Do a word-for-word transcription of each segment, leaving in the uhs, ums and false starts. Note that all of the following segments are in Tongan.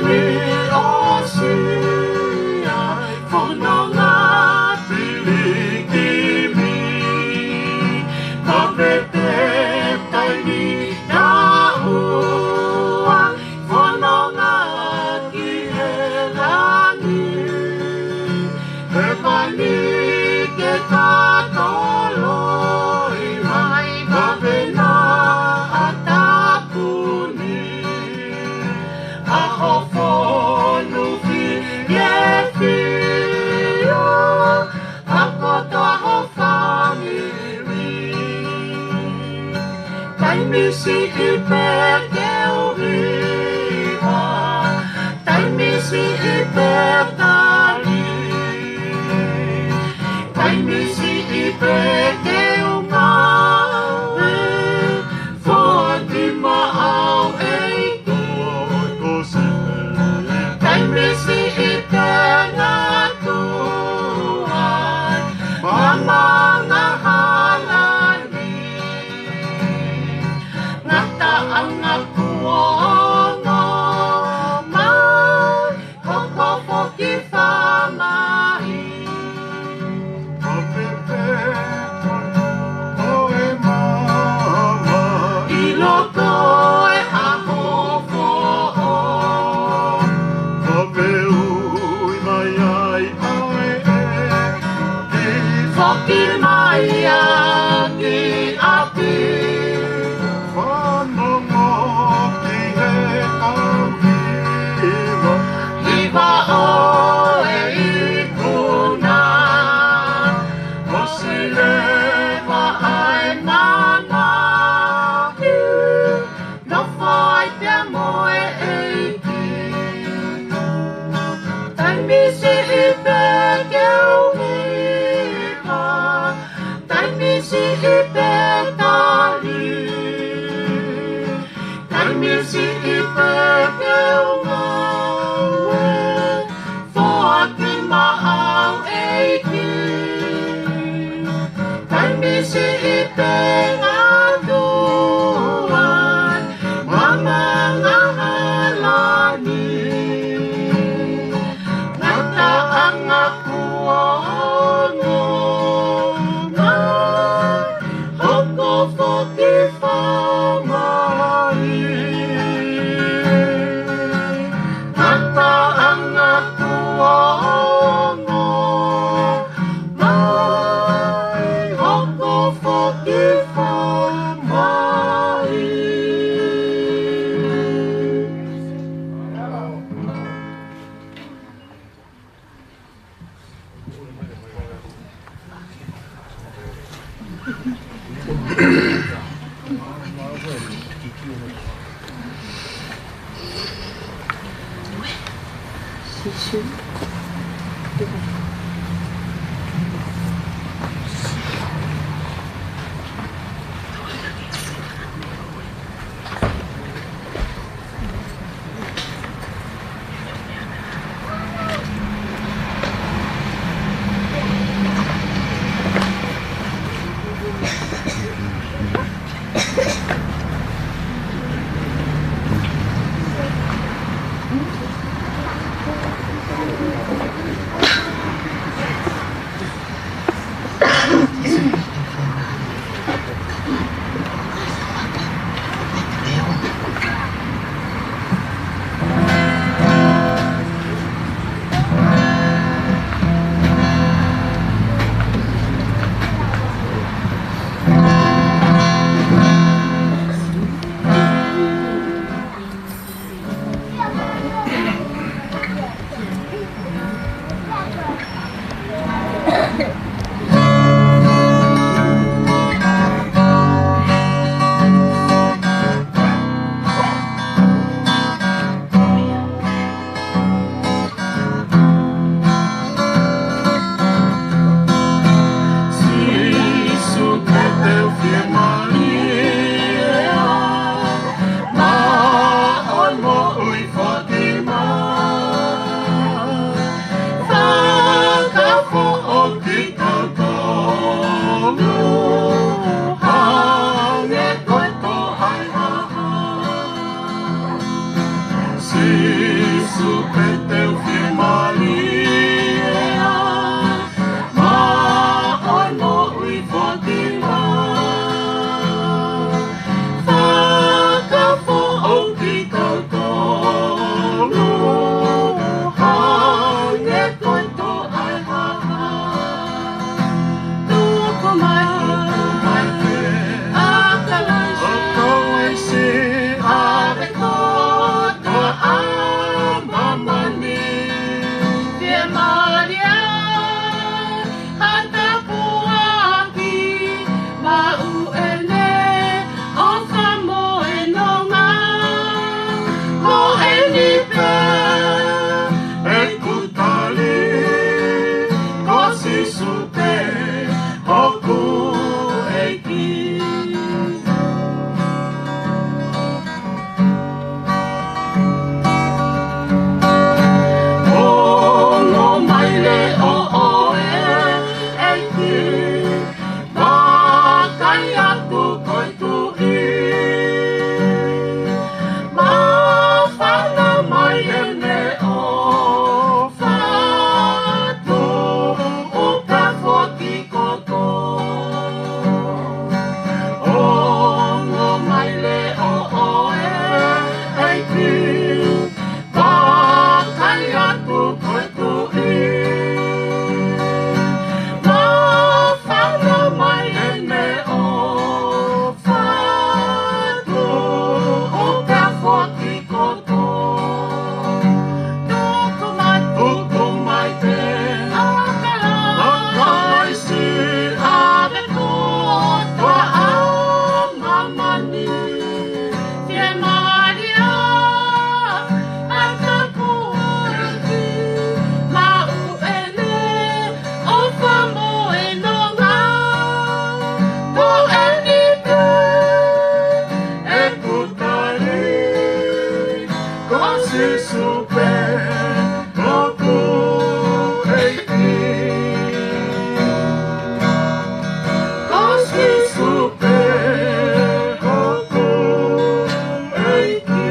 ʻOsi ai fononga pilikimi, ka pehē taimi taua fononga ki he langi. He pani ke ka toloi mai, ka pehē ʻa Tapuni, ʻaho fonu fiefia, ʻa kotoa ho fāmili. Taimi siʻi pē ke u hiva, taimi siʻi pē tali, taimi siʻi pē ke u ngāue, foaki maʻau ʻEiki. Taimi siʻi pē ngāue atu ai, māmani hala ni, ngataʻanga kuo ongo mai, hoko foki fāmai. Ka pehē ʻa e māmani ʻi loto ʻi he ʻaho foʻou, ka pehē ui mai ai ʻa e ʻEiki, foki mai ā ki ʻapi. Fanongo ki he kau hiva, hiva ʻo e ikuna, ʻosi leva ʻa e māmani, nofo ai pē mo e ʻEiki. Taimi siʻi pē ke u hiva, taimi siʻi pē tali, taimi siʻi pē ke u ngāue, foaki maʻau ʻEiki. Taimi siʻi pē ngāue atu ai, māmani hala ni, ngataʻanga kuo ongo mai, hoko foki fāmai. Ngataʻanga kuo ongo mai, hoko foki fāmai. Sīsū, ke tau fiemaʻu ʻa e moʻui foki mai. Fakafoʻou kitautolu, hangē ko e toʻa ʻi he ʻaho. Sīsū, Sīsū pē te u fiemālie ai, maʻa hoʻo moʻui foki mai. Fakafoʻou kitautolu, hangē ko e toʻa ʻa e hā. Tuku mai, tuku mai pē ʻa Kalaisi, ʻa Kalaisi, ʻa e kotoa ʻa māmani. Fiemālie ai ha tāpuaki, maʻu ʻene ʻofa mo e nonga. Ko eni pē ʻeku tali, ko Sīsū pē hoku ʻEiki. Ongo mai leʻo ʻo e ʻEiki, vakai atu ko e Tuʻi. Māfana mai ʻene ʻofa, tuʻuta foki kotoa. Ongo mai leʻo ʻo e ʻEiki, vakai atu ko e Tuʻi. Māfana mai ʻene ʻofa, tuʻuta foki kotoa. Tuku mai, tuku mai pē ʻa Kalaisi, ʻa Kalaisi, ʻa e kotoa ʻa māmani. Fiemālie ai ha tāpuaki, maʻu ʻene ʻofa mo e nonga. Ko eni pē ʻeku tali, ko Sīsū pē hoku ʻEiki. Ko Sīsū pē hoku ʻEiki.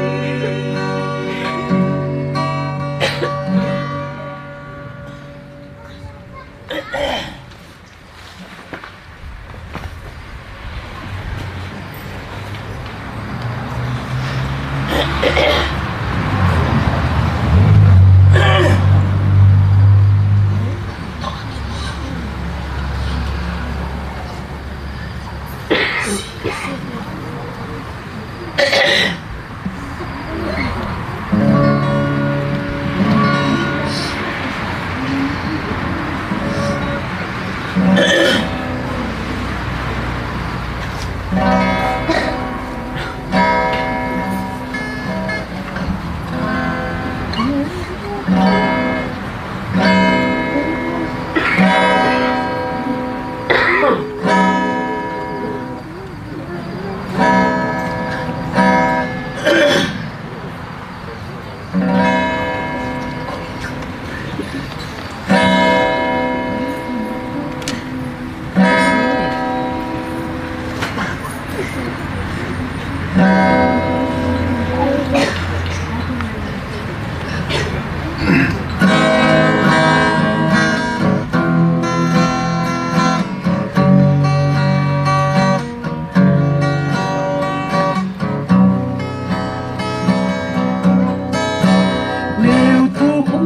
Liu tuʻu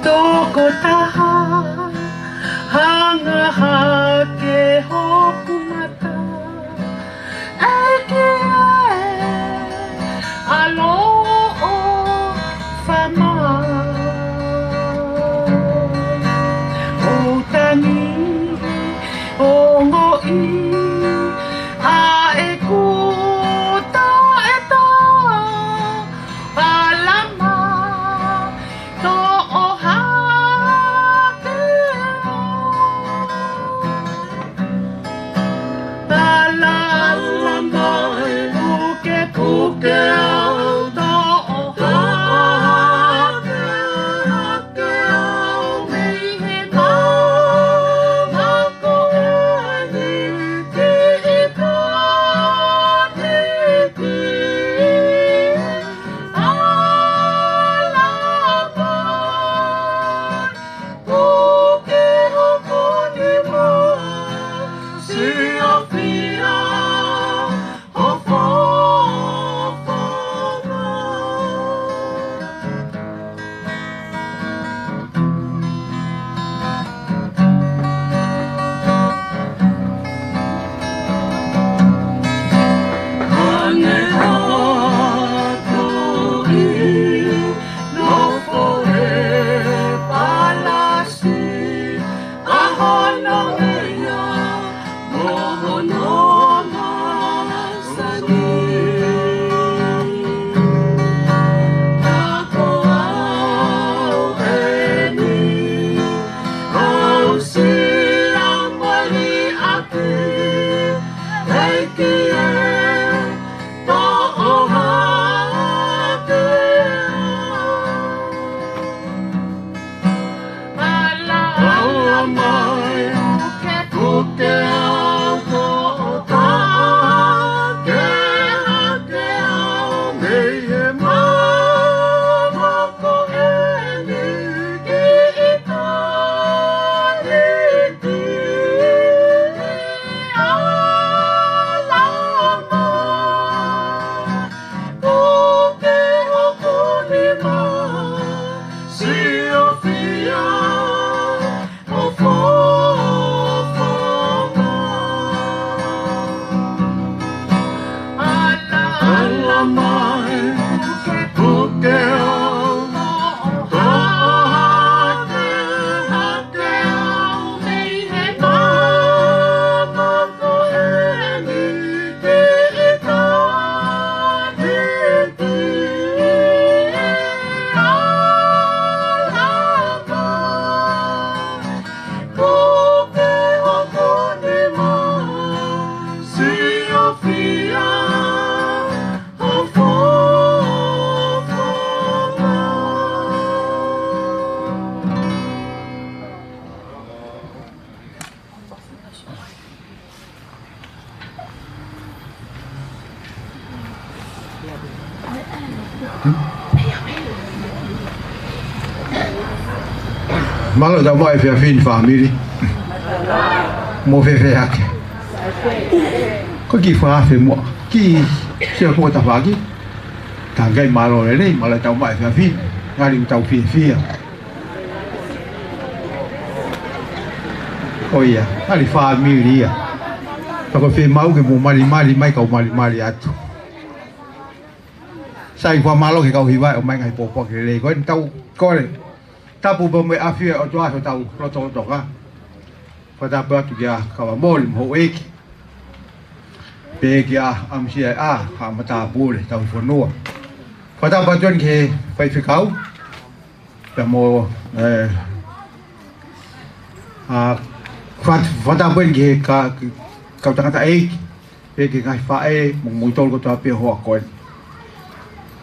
tokotaha, hanga hake hoku mata, ʻEiki ē, ʻaloʻofa mai. ʻOku tangi, ongoʻi ʻa ʻeku taʻetaʻa, ʻalama toʻo hake. ʻAlala mai, pukepuke au, toʻo hake, hake au mei he maama ko eni ki ʻitāniti. ʻAlala Mālō e tau maʻu e efiafi ni fāmili. Mou fēfē hake? Ko e kiʻi fakaafe muʻa. Kiʻi sio ko e tafaʻaki. Tangai mālō lelei, mālō e tau maʻu e efiafi ni. Ngali ʻoku tau fiefia. ʻO ia, ngali fāmili ia. Ka ko e fiemaʻu ke mou malimali mai kau malimali atu. Sai, fakamālō ki he kau hiva ʻo e ʻomai ngaahi pōpoaki lelei ko eni, tau kole. Tapu pē mo e ʻafio ʻa e ʻOtua ʻi hotau lotolotonga. Fakatapu atu kia Kava Moli mo houʻeiki. Pehē kia ʻAmusia ʻa Haʻa Matāpule, tauhi fonua. Fakatapu atu eni ki he faifekau. Pea mo, eh, ʻa, fat-, fakatapu eni ki he ka-, ki he kau tangataʻeiki, pea ki he ngaahi faʻē, mo, mo kimoutolu kotoa pē hoa ko eni.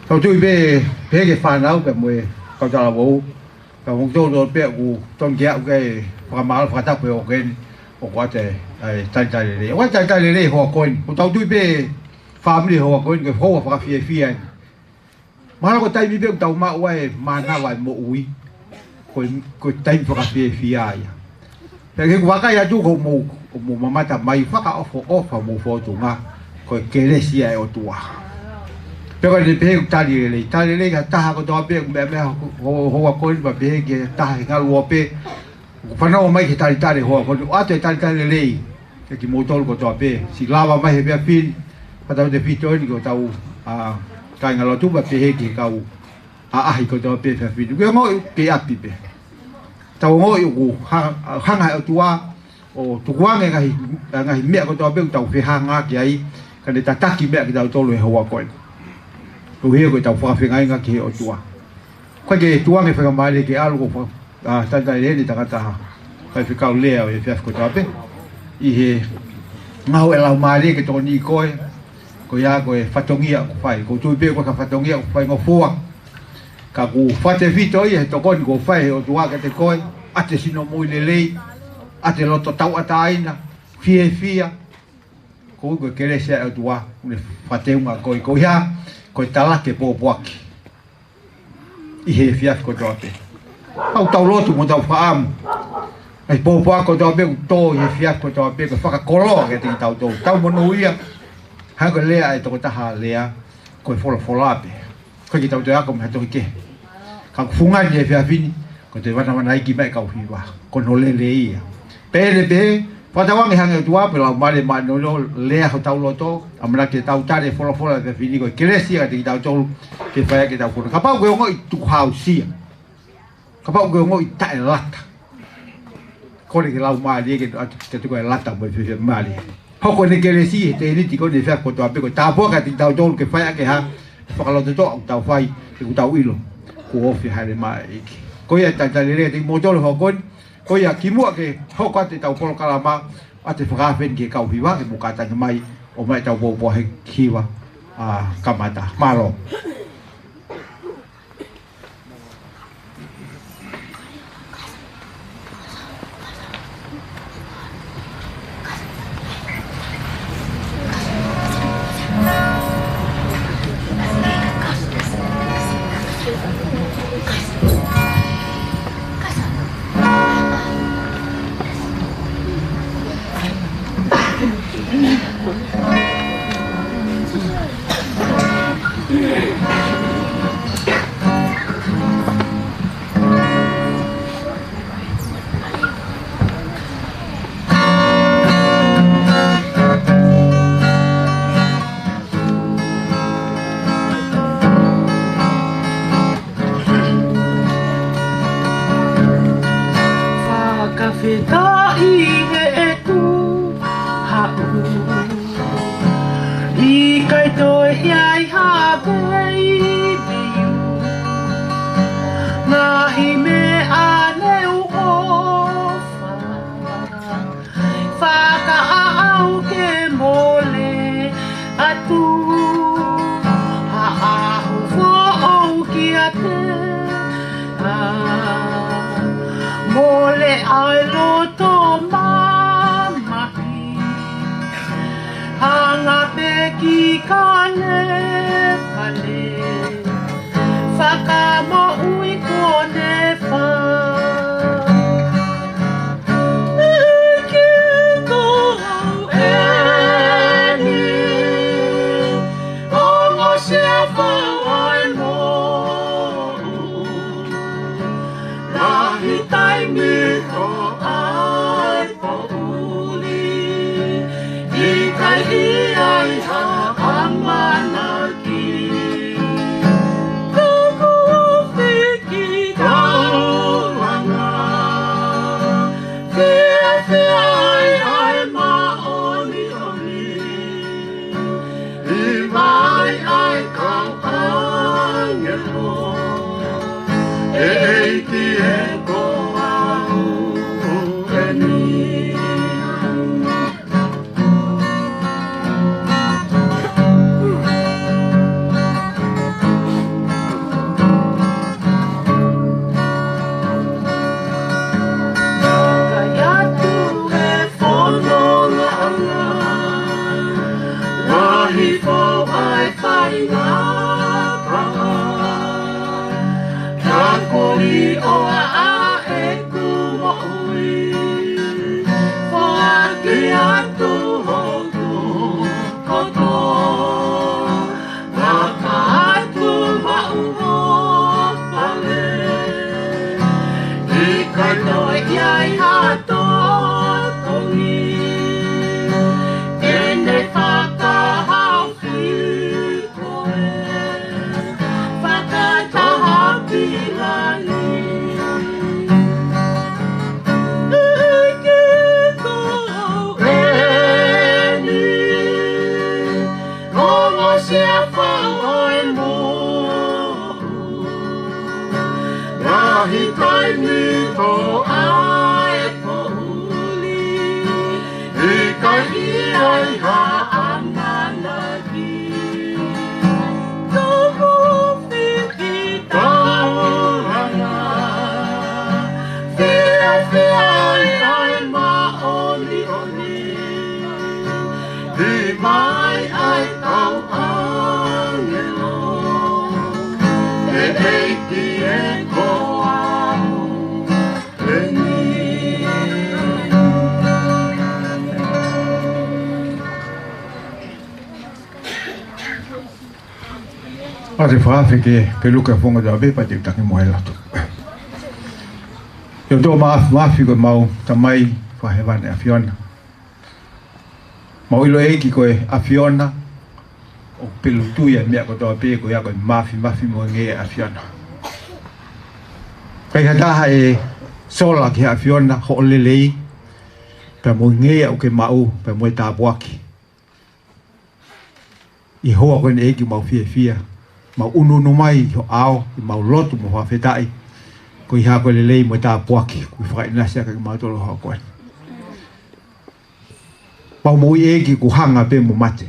Tau tui pē, pehē ki he fānau, pea mo e kau talavou, pea mo kimoutolu pē ʻoku tonu ke aʻu ki he fakamālō, fakatapu he hoa ko eni, ʻoku ʻoatu e talitali lelei. ʻOku ʻoatu e talitali lelei hoa ko eni. ʻOku tau tui pē fāmili hoa ko eni, ko e hoa fakafiefia eni. Mahalo ko e taimi pē ʻoku tau maʻu ai e mānava e moʻui. Ko e, ko e taimi fakafiefia ia. Pea ke vakai atu ko mou, ko mou mamata mai fakaʻofoʻofa mo fōtunga. Ko e kelesi ʻa e ʻOtua. Pea ko e pehē ʻoku tali lelei. Tali lelei ki ha taha kotoa pē, meʻa, meʻa ho-, ho-, hoa ko eni pea pehē ki ha taha he ngaluope. ʻOku fanongo mai ki he talitali hoa ko eni, ʻoatu e talitali lelei. Kia kimoutolu kotoa pē, siʻi lava mai he efiafi ni, fakatautefito eni ki hotau, ʻa, kāingalotu pea pehē ki he kau ʻaʻahi kotoa pē he efiafi ni. Ke ongoʻi ke ʻapi pē. Tau ongoʻi ʻoku ha-, hanga he ʻOtua ʻo tukuange ngaahi, ngaahi meʻa kotoa pē ʻoku tau fehangahangai ai, ka ne tataki meʻa kitautolu he hoa ko eni. Koeʻuhi ko ʻetau fakafeʻunga ki he ʻOtua. Ko e ke tuange fakamālie ke ʻalu ko fa-, ʻa, talitali lelei eni tangata faifekau lea ʻo e efiafi kotoa pē. ʻI he ngāue ʻa e Laumālie ke tokoniʻi koe, ko ia ko e fatongia ʻoku fai. ʻOku ou tui pē ko e ka fatongia ʻoku faingofua. Ka ʻoku fakatefito ia he tokoni ʻoku fai he ʻOtua kiate koe, ʻa e sino moʻui lelei, ʻa e loto tauʻatāina, fiefia, ko e kelesi ʻa e ʻOtua, ʻoku ne fakateunga koe, ko ia, ko e talaki e pōpoaki. ʻI he efiafi kotoa pē. Tau tau lotu mo tau fakaʻamu. ʻA e pōpoaki kotoa pē, ʻoku tō ʻi he efiafi kotoa pē, ko e fakakoloa kiate kitautolu. Tau monūʻia, hangē ko e lea ʻa e tokotaha lea, ko e folofola pē. Ko e ke tau toe ako mo ha toki kehe. Ka ʻoku fungani he efiafi ni, ko e toe vanavanaiki mai kau hiva. Ko hono lelei ia. Pea ʻe pehē, fakatauange hangē ʻOtua pē Laumālie Māʻoniʻoni ʻo lea hotau loto, ʻamanaki ke tau tali e folofola he efiafi ni ko e kelesi ia kiate kitautolu ke fai ʻaki ʻetau fonu. Kapau ʻoku ke ongoʻi tukuhausia. Kapau ʻoku ke ongoʻi taʻelata. Kole ki he Laumālie ke ʻoatu kiate koe e lata mo e fiemālie. Hoko ʻene kelesi he tēniti ko eni he efiafi kotoa pē ko e tāpuaki kiate kitautolu ke fai ʻaki ha fakalototoʻa ʻoku tau fai, he ʻoku tau ʻilo. Kuo ofi hale mai ʻEiki. Ko ia e talitali lelei kiate kimoutolu hoa ko eni. Ko ia kimuʻa ke hoko atu ʻetau polokalama, ʻoatu e fakaafe eni ki he kau hiva ke mou kātaki mai ʻo ʻomai ʻetau pōpoaki hiva, ʻa, kamata. Mālō. Fakafetaʻi he ʻEiki haʻu. ʻIkai toe ʻi ai ha veiveiua. Ngaahi meʻa ne u ʻofa. Fakaʻau ke mole atu. Ha ʻaho foʻou kiate au. Mole ʻa e loto mamahi. Hanga pē ki Kalepale. Fau ai mo lahi taimi ko ai poʻuli. ʻIkai ʻi ai ha ʻamanaki. Tuku fiki taulanga. Fiafia ai ʻa e māʻoniʻoni. ʻI mai ai kau ʻāngelo, ʻEiki ē ko au eni. Ka ʻi ai atu e fonongaʻanga, lahi foʻi faingataʻa. Ka koli ʻoa ʻa ʻeku moʻui, foaki atu hoku kotoa. Maka atu maʻu ʻo pale. ʻIkai toe ʻi ai ha totongi. Ke ne fakahaofi koe. Fakataha ki langi. ʻEiki ko eni. Ongosia fau ai mo lahi taimi ko ai poʻuli. ʻIkai ʻi ai ha ʻamanaki. Tuku fiki taulanga. Fiafia ai ʻa e māʻoniʻoni. ʻI mai ai kau ʻāngelo, ʻEiki ē ko au eni. ʻA e fakaafeʻi ke peluke fonga tabe pea te u taki mo e lotu. ʻE ʻOtua Māfimafi ko ʻemau Tamai Fakahēvani ʻAfiona. Mau ʻilo ʻEiki ko e ʻAfiona, ʻoku pelu tui ʻa e meʻa kotoa pē ko ia ko e māfimafi mo e ngeia ʻa e ʻAfiona. ʻIkai ha taha ʻe sola ki he ʻAfiona hoʻo lelei, pea mo e ngeia ʻoku ke maʻu, pea mo e tāpuaki. ʻI he houa ko eni ʻEiki mau fiefia, mau ʻunuʻunu mai ʻi ho ʻao, ʻi mau lotu mo fakafetaʻi, ko e hā ko e lelei mo e tāpuaki, kuo ke fakaʻinasi ʻaki kimautolu he houa ko eni. Mau moʻui ʻEiki kuo hanga pē mo mate.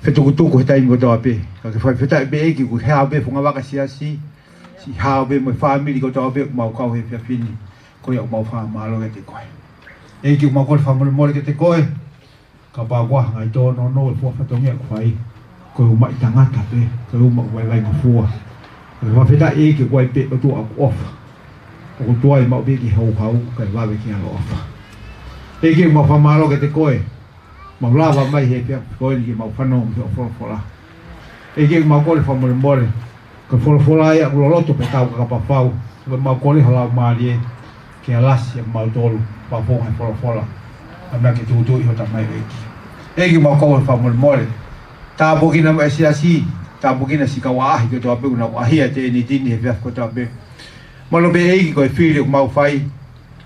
Fetukutuku he taimi kotoa pē. Ka ke fakafetaʻi pē ʻEiki kuo hao pē fungavaka siasi, siʻi hao pē mo e fāmili kotoa pē ʻoku mau kau he efiafi ni. Ko ia ʻoku mau fakamālō kiate koe. ʻEiki ʻoku mau kole fakamolemole kiate koe. Kapau ko ha ngaahi tōnounou e fua fatongia ʻoku fai. Ko e ʻū maʻi tangata pē, ko e ʻū maʻi vaivai ngofua. Ka ke fakafetaʻi ʻEiki ʻoku ʻi ai pē ʻOtua ʻoku ʻofa. ʻOku tuai maʻu pē ki he houhau, kae vave ki he ʻaloʻofa. ʻEiki ʻoku mau fakamālō kiate koe. Mau lava mai he efiafi ko eni ke mau fanongo ki hoʻo folofola. ʻEiki ʻoku mau kole fakamolemole. Ko e folofola ia ʻoku loloto pea tau kakapa fau. Ko e mau kole ho Laumālie ke alasi ʻa kimautolu, pea fou he folofola. ʻAmina ke tuʻutuʻuni ho Tamai ʻEiki. ʻEiki mau kole fakamolemole. Tāpuekina mai e siasi, tāpuekina siʻi kau ʻaʻahi kotoa pē ʻoku nau ʻaʻahi ʻa e tēniti ni he efiafi kotoa pē. Mālō pē ʻEiki ko e fili ʻoku mau fai,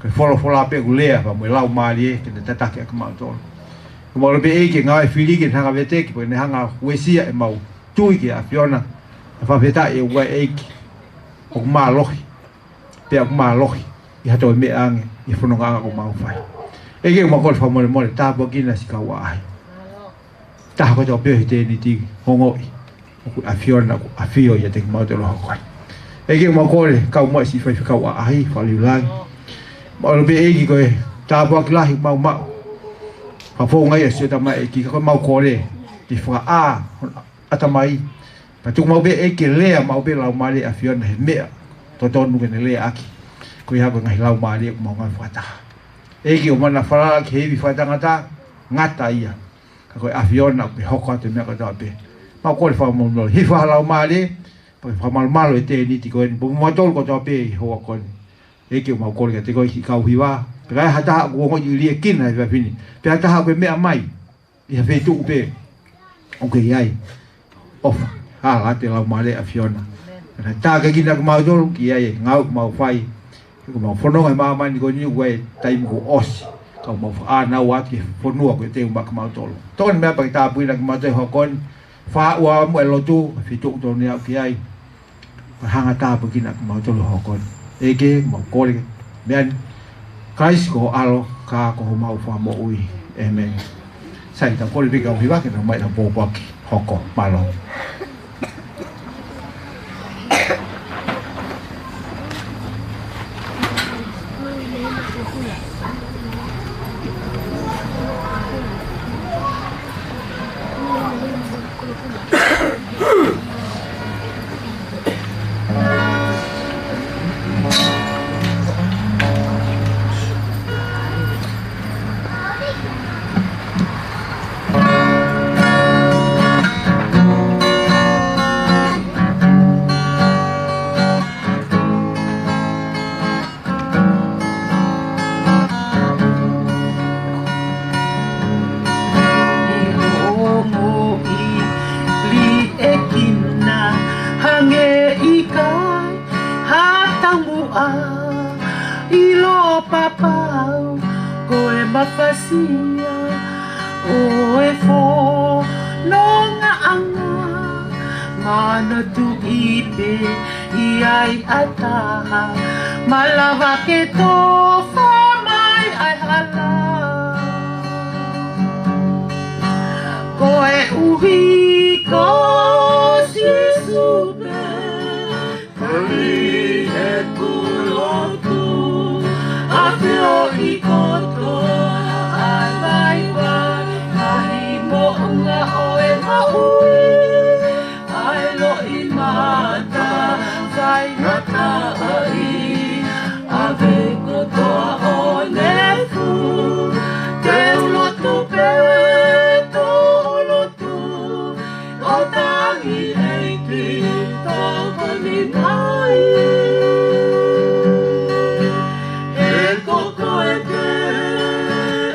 ko e folofola pē ʻoku lea pea mo e Laumālie ke ne tataki ʻa kimautolu. Mālō pē ʻEiki ngāue fili ke ne hanga veteki, pea ke ne hanga uesia ʻemau tui ki he ʻAfiona, ʻa e fakafetaʻi ʻoku ʻi ai ʻEiki ʻoku mālohi, pea ʻoku mālohi ʻi ha toe meʻa ange ʻi he fonongaʻanga ʻoku mau fai. ʻEiki ʻoku mau kole fakamolemole, tāpuekina siʻi kau ʻaʻahi. Taha kotoa pē he tēniti, ongoʻi ʻoku ʻAfiona, ʻoku ʻafio ʻiate kimautolu he houa ko eni. ʻEiki ʻoku mau kole, kau mai siʻi faifekau ʻaʻahi, Faliulagi. Mālō pē ʻEiki ko e tāpuaki lahi ʻoku mau maʻu. Fakafofongaʻi ʻa siʻo Tamai ʻEiki, ka ʻoku mau kole ke fakaʻā hono ʻatamai. Pea tuku maʻu pē ʻEiki ke lea maʻu pē Laumālie ʻAfiona he meʻa totonu ke ne lea ʻaki. Ko ia ko e ngaahi laumālie ʻoku mau ngāue fakataha. ʻEiki ʻoku mau falala ki he ivi fakatangata, ngata ia. Ka ko e ʻAfiona ʻoku ke hoko atu e meʻa kotoa pē. Mau kole fakamalumalu. Hifo ha laumālie, pea ke fakamalumalu e tēniti ko eni. Pea mo mautolu kotoa pē ʻi he houa ko eni. ʻEiki, mau kole kiate koe siʻi kau hiva. Pea ka ai ha taha ʻoku ongoʻi liʻekina he efiafi ni. Pea ha taha ʻoku meʻa mai ʻi ha feituʻu pē ʻoku ʻi ai ʻofa, ʻa e laumālie ʻa e ʻAfiona. Pea na tākiekina kimautolu ki ai e ngāue ʻoku mau fai. He ko ʻemau fononga he māmani ko eni ʻoku ʻi ai e taimi kuo ʻosi. Ka mau faʻa nau atu ki he fonua ko ē te u maʻa kimautolu. Tokoni mai pea ke tāpuakiʻi kimautolu he houa ko eni. Faʻa ʻoua muʻa e lotu, he feituʻu ʻoku totonu ke aʻu ki ai. Pea hanga ʻo tāpuakiʻi kimautolu he houa ko eni. ʻEiki, mau kole meʻa ni, Kalaisi ko ho ʻAlo, ka ko homau Fakamoʻui. ʻĒmeni. Sai, tau kole pē kau hiva ke nau ʻomai ʻenau pōpoaki hoko. Mālō. ʻI hoʻo ongoʻi liʻekina, hangē ʻikai ha taumuʻa, ʻilo papau ko e mafasia ʻo e fonongaʻanga. Manatuʻi pē ʻe ʻi ai ʻa e taha, malava ke tofa mai ʻa e hala. Koeʻuhi ko Sīsū pē, tali ʻeku lotu, ʻafioʻi kotoa ʻa e vaivai, ʻa e moʻunga ʻo e moʻui, ʻa e loʻimata faingataʻaʻia, ʻave kotoa ʻo nefu, te u lotu pē, te u lotu, ʻo tangi ʻEiki, tokoni mai. He ko koe pē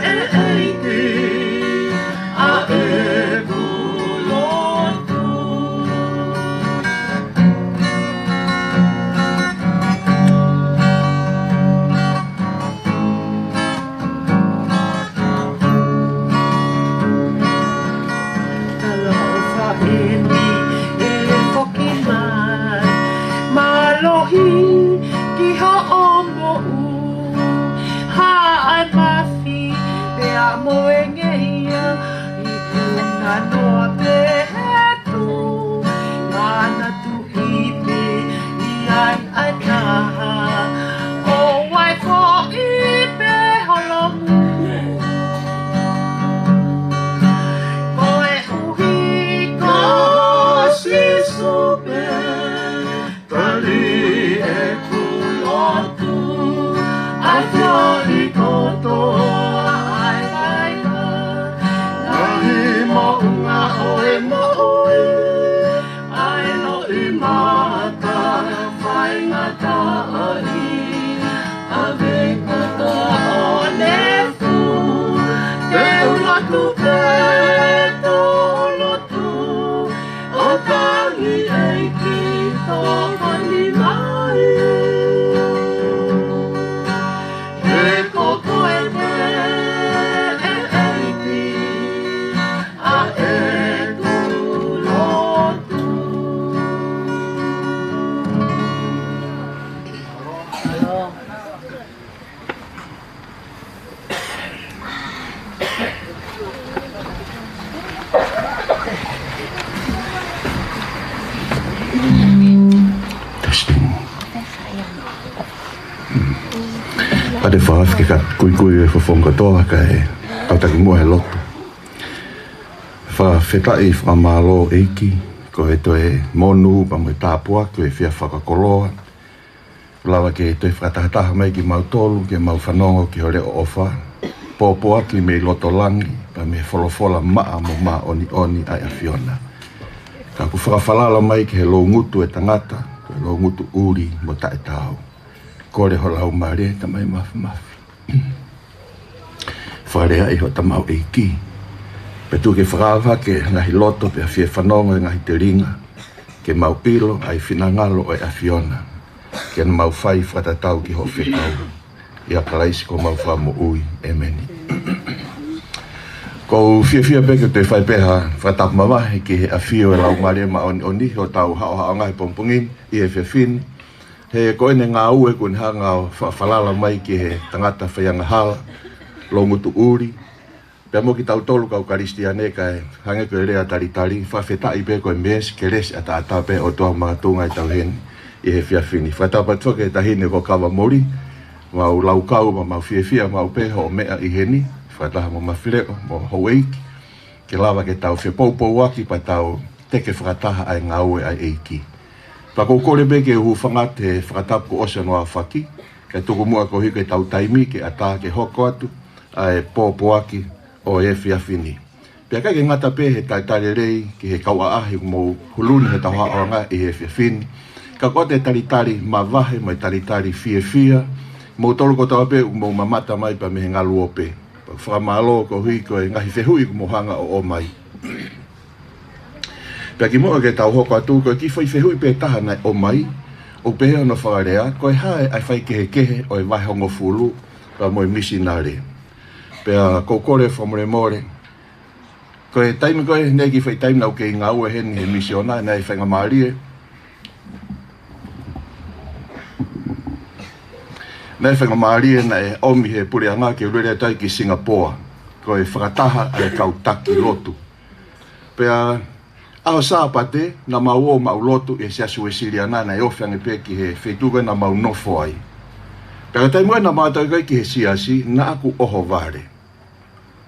ʻEiki ʻa ʻeku lotu. Tala ʻofa eni ʻe foki mai, mālohi ki hoʻo moʻui, haʻa mafi pea mo e ngeia, ʻi he nanoa pē he tuʻu, manatu ʻi pē ʻi ai ʻa e taha, ʻo ʻai foʻi pē holomui. Koeʻuhi ko Sīsū pē, tali ʻeku lotu, ʻafioʻi kotoa ʻa e vaivai, ngaahi moʻunga ʻo e moʻui, ʻa e loʻimata faingataʻaʻia, ʻave kotoa ʻo nefu, te u lotu pē, te u lotu, ʻo tangi ʻEiki, tokoni mai. He ko koe pē ʻEiki ʻa ʻeku lotu. Testing. Pea te u fakaafeʻi ke kuikui e fofonga kotoa kae tau taki muʻa he lotu. Fakafetaʻi, fakamālō ʻEiki, ko e toe monū pea mo e tāpuaki ʻo e efiafi fakakoloa. Lava ke toe fakatahataha mai kimautolu ke mau fanongo ki ho leʻo ʻofa, pōpoaki mei loto langi, pea mei he folofola maʻa mo māʻoniʻoni ʻa e ʻAfiona. Ka ʻoku fakafalala mai ki he loungutu ʻo e tangata, ko e loungutu ʻuli mo taʻetaau. Kole ho laumālie, Tamai Mafimafi. Fakaleaʻi ho tamaioʻeiki. Pea tuku ke fakaava ke ngaahi loto pea fie fanongo e ngaahi telinga, ke mau ʻilo ʻa e finangalo ʻo e ʻAfiona, ke mau fai fakatatau ki hoʻo fekau. ʻIa Kalaisi ko homau Fakamoʻui. ʻEmeni. ʻOku ou fiefia pē ke toe fai pē ha fakatapu mavahe ki he ʻafio ʻa e Laumālie Māʻoniʻoni ʻi hotau haʻohaʻonga he pongipongi ni, ʻi he efiafi ni. He ko ʻene ngāue kuo ne hanga ʻo fa-, falala mai ki he tangata faiangahala, loungutu ʻuli, pea mo kitautolu kau Kalisitiane, kae hangē ko e lea ʻa e talitali, fakafetaʻi pē ko e meesi, kelesi ʻataʻatā pē ʻa e ʻOtua ʻoku makatuʻunga ai ʻetau ʻi heni ʻi he efiafi ni. Fakatapu atu foki ki he taʻahine ko Kavamoli, mau laukau, mau, mau fiefia maʻu pē hoʻo meʻa ʻi heni, fakataha mo Mafileʻo, mo houʻeiki, ke lava ke tau fepoupouaki pea tau teke fakataha ʻa e ngāue ʻa e ʻEiki. Pea ʻoku ou kole pē ke u hūfanga atu he fakatapu kuo ʻosi hono aofaki, kae tuku muʻa koeʻuhi ko ʻetau taimi ke ʻatā ke hoko atu ʻa e pōpoaki ʻo e efiafi ni. Pea ʻikai ke ngata pē he talitali lelei ki he kau ʻaʻahi ʻoku mou hulu ni he tau haʻohaʻonga ʻi he efiafi ni, ka ko e talitali mavahe mo e talitali fiefia, moutolu kotoa pē ʻoku mou mamata mai pea mei he ngaluope. Pea fakamālō koeʻuhi ko e ngaahi fehuʻi ʻoku mou hanga ʻo ʻomai. Pea kimuʻa ke tau hoko atu, ko e kiʻi foʻi fehuʻi pē taha naʻe ʻomai, ʻoku pehē hono fakalea, ko e hā ʻa e faikehekehe ʻo e vahehongofulu pea mo e misinale. Pea ʻoku ou kole fakamolemole, ko e taimi ko ē, naʻe ʻi ai e kiʻi foʻi taimi naʻá ku kei ngāue heni he misiona, naʻe faingamālie, naʻe faingamālie naʻe ʻomi he puleʻanga ke u lele atu ai ki Singapoa, ko e fakataha ʻa e kau taki lotu. Pea ʻaho Sāpate, naʻa mau ō ʻo mau lotu ʻi he Siasi Uēsiliana naʻe ofi ange pē ki he feituʻu ko ē naʻa mau nofo ai. Pea ko e taimi ko ē naʻa mau ō atu ai ki he siasi, naʻá ku ʻohovale.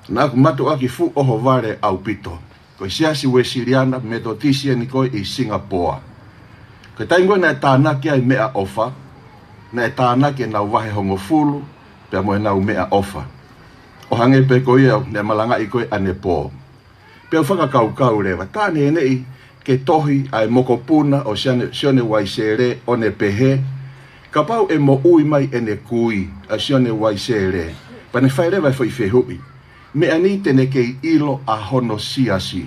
Naʻá ku mātuʻaki fuʻu ʻohovale ʻaupito. Ko e Siasi Uēsiliana Metotisi eni ko ē ʻi Singapoa. Ko e taimi ko ē naʻe tānaki ai e meʻaʻofa, naʻe tānaki ʻenau vahehongofulu pea mo ʻenau meʻaʻofa, ʻo hangē pē ko ia naʻe malangaʻi ko ē ʻanepō. Pea u fakakaukau leva, tā neʻineʻi ke tohi ʻa e mokopuna ʻo Sione, Sione Uaisele ʻo ne pehē, kapau ʻe moʻui mai ʻene kui ʻa Sione Uaisele, pea ne fai leva e foʻi fehuʻi, meʻa ni te ne kei ʻilo ʻa hono siasi.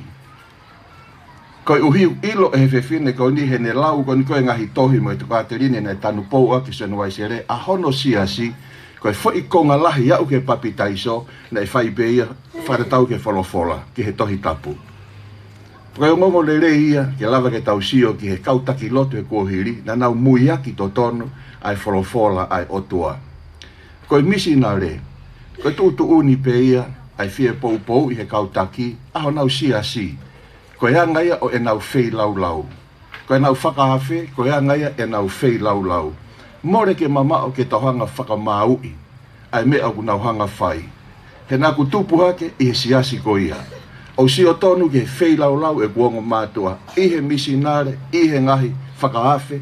Koeʻuhi ʻoku ʻilo ʻe he fefine ko eni heʻene lau ko eni ko ē e ngaahi tohi mo e tokāteline naʻe tanupou ʻaki ʻe Sione Uaisele ʻa hono siasi, ko e foʻi konga lahi aʻu ki he papitaiso naʻe fai pē ia fakatatau ki he folofola, ki he Tohi Tapu. Fakaongoongo lelei ia ke lava ke tau sio ki he kau taki lotu he kuohili, naʻa nau muiaki totonu ʻa e folofola ʻa e ʻOtua. Ko e misinale, ko e tuʻutuʻuni pē ia ʻa e fie poupouʻi ʻe he kau taki ʻa honau siasi. Ko e anga ia ʻo ʻenau feilaulau. Ko ʻenau fakaafe, ko e anga ia ʻenau feilaulau. Mole ke mamaʻo ke tau hanga ʻo fakamāuʻi ʻa e meʻa ʻoku nau hanga ʻo fai, he naʻá ku tupu hake ʻi he siasi ko ia. ʻOku ou sio tonu ki he feilaulau ʻeku ongo mātuʻa, ʻi he misinale, ʻi he ngaahi fakaafe.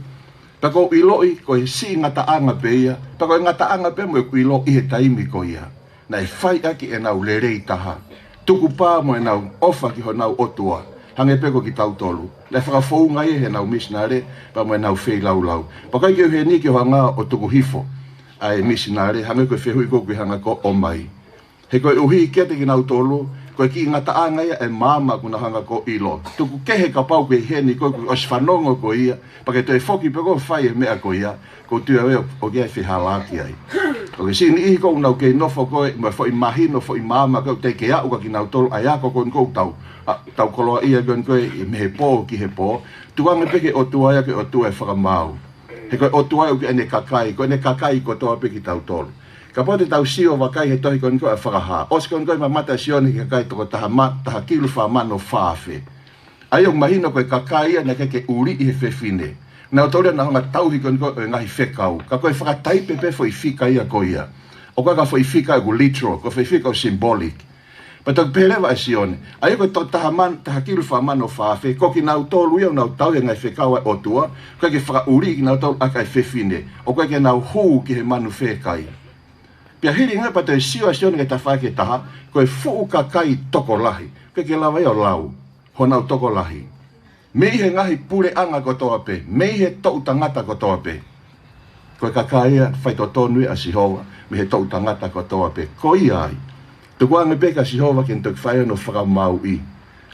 Pea ʻoku ou ʻiloʻi ko e siʻi ngataʻanga pē ia, pea ko e ngataʻanga pē mo ʻeku ʻilo ʻi he taimi ko ia, naʻe fai ʻaki ʻenau lelei taha, tukupā mo ʻenau ʻofa ki honau ʻOtua, hangē pē ko kitautolu. Naʻe fakafounga ia heʻenau misinale pea mo ʻenau feilaulau. Pea ʻikai ke u ʻi heni ke u hanga ʻo tuku hifo ʻa e misinale, hangē ko e fehuʻi ko ē ʻoku ke hanga ʻo ʻomai. He koeʻuhi kiate kinautolu, ko e kiʻi ngataʻanga ia ʻa e maama ʻoku nau hanga ʻo ʻilo. Tuku kehe kapau ʻoku ke ʻi heni koe kuo ʻosi fanongo koe ia, pea ke toe foki pē koe ʻo fai e meʻa ko ia, ʻoku ou tui au ʻoku ʻi ai e fehālaaki ai. ʻOku ke sio ki he niʻihi ʻoku nau kei nofo ko ē mo e foʻi mahino, foʻi maama ko ē ʻoku teʻeki ke aʻu kia kinautolu ʻa e ako ko eni ʻoku tau, ʻa, tau koloaʻia ko eni ko ē mei he pō ki he pō. Tuku ange pē ki he ʻOtua ia ko e ʻOtua ʻo e fakamaau. He ko e ʻOtua ia ʻoku ʻi ai ʻene kakai, ko ʻene kakai kotoa pē kitautolu. Kapau te tau sio vakai he tohi ko eni ko ē ʻa Fakahā. ʻOsi ko eni ko ē e mamata ʻa Sione ki he kakai toko taha ma-, taha kilu fā mano fā afe. ʻA ia ʻoku mahino ko e kakai ia naʻe ʻikai ke ʻuliʻi ʻe he fefine. Naʻa nau tō leva ʻo nau hanga ʻo tauhi ko eni ko ē ʻo e ngaahi fekau. Ka ko e fakataipe pē foʻi fika ia ko ia. ʻOku ʻikai ko ha foʻi fika ʻoku literal, ko e foʻi fika ʻoku symbolic. Pea toki pehē leva ʻe Sione, ʻa ia ko e toko taha man-, taha kilu fā mano fā afe, ko kinautolu ia ʻoku nau tauhi e ngaahi fekau ʻa e ʻOtua, ʻoku ʻikai ke fakaʻuliʻi kinautolu ʻaki ʻa e fefine, ʻoku ʻikai ke nau hū ki he manu fekai. Pea hili ange pea toe sio ʻa Sione ki he tafaʻaki ʻe taha, ko e fuʻu kakai tokolahi, ʻoku ʻikai ke lava ia ʻo lau honau tokolahi. Mei he ngaahi puleʻanga kotoa pē, mei he toʻu tangata kotoa pē. Ko e kakai ia faitotonu ia ʻa Sihova, mei he toʻu tangata kotoa pē. Ko ia ai. Tukuange pē kia Sihova ke ne toki fai hono fakamāuʻi.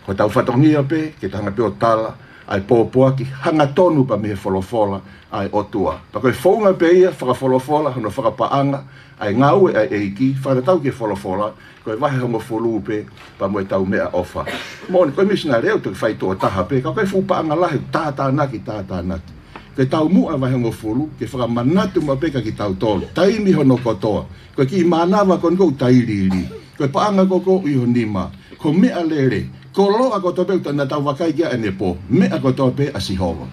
Ko hotau fatongia pē, ke tau hanga pē ʻo tala ʻa e pōpoaki hangatonu pē mei he folofola ʻa e ʻOtua. Pea ko e founga pē ia, fakafolofola, hono fakapaʻanga ʻa e ngāue ʻa e ʻEiki, fakatatau ki he folofola, ko e vahe hongofulu pē, pea mo ʻetau meʻaʻofa. Moʻoni, ko e misinale ʻoku toki fai tuʻo taha pē, ka ko e fuʻu paʻanga lahi, tātānaki, tātānaki. Ko e taumuʻa vahe hongofulu, ke fakamanatu maʻu pē kia kitautolu. Taimi hono kotoa. Ko e kiʻi mānava ko eni ʻoku tau ʻiliʻili. Ko e paʻanga ko ē ʻoku ʻi ho nima. Ko e meʻalele. Ko e koloa kotoa pē ʻoku tau vakai ki ai ʻanepō. Meʻa kotoa pē ʻa Sihova.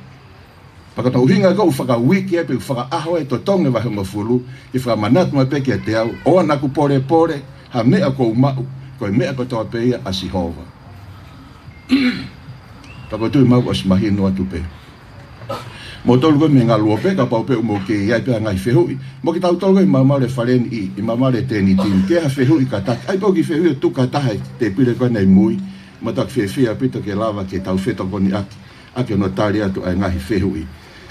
Pea ko hono ʻuhinga ʻoku ou fakauike ai pē ʻoku fakaʻaho e totongi vahe hongofulu, ke fakamanatu maʻu pē kiate au, ʻoua naʻa ku polepole ha meʻa ʻoku ou maʻu, ko e meʻa kotoa pē ia ʻa Sihova. Pea ko e tuʻi maʻu ʻosi mahino atu pē. Moutolu ko ē mei he ngaluope, kapau pē ʻoku mou kei ʻi ai pē ha ngaahi fehuʻi. Mo kitautolu ko ē ʻi māmani ʻi he fale ni, ʻi māmani ʻi he tēniti, ke ha fehuʻi kātaki. ʻAi pē ʻoku ke fehuʻi ʻo tuku ha taha he tēpile ko ē ʻi mui. Mo tau fiefia ʻaupito ke lava ke tau fetokoniʻaki ʻaki hono tali atu ʻa e ngaahi fehuʻi.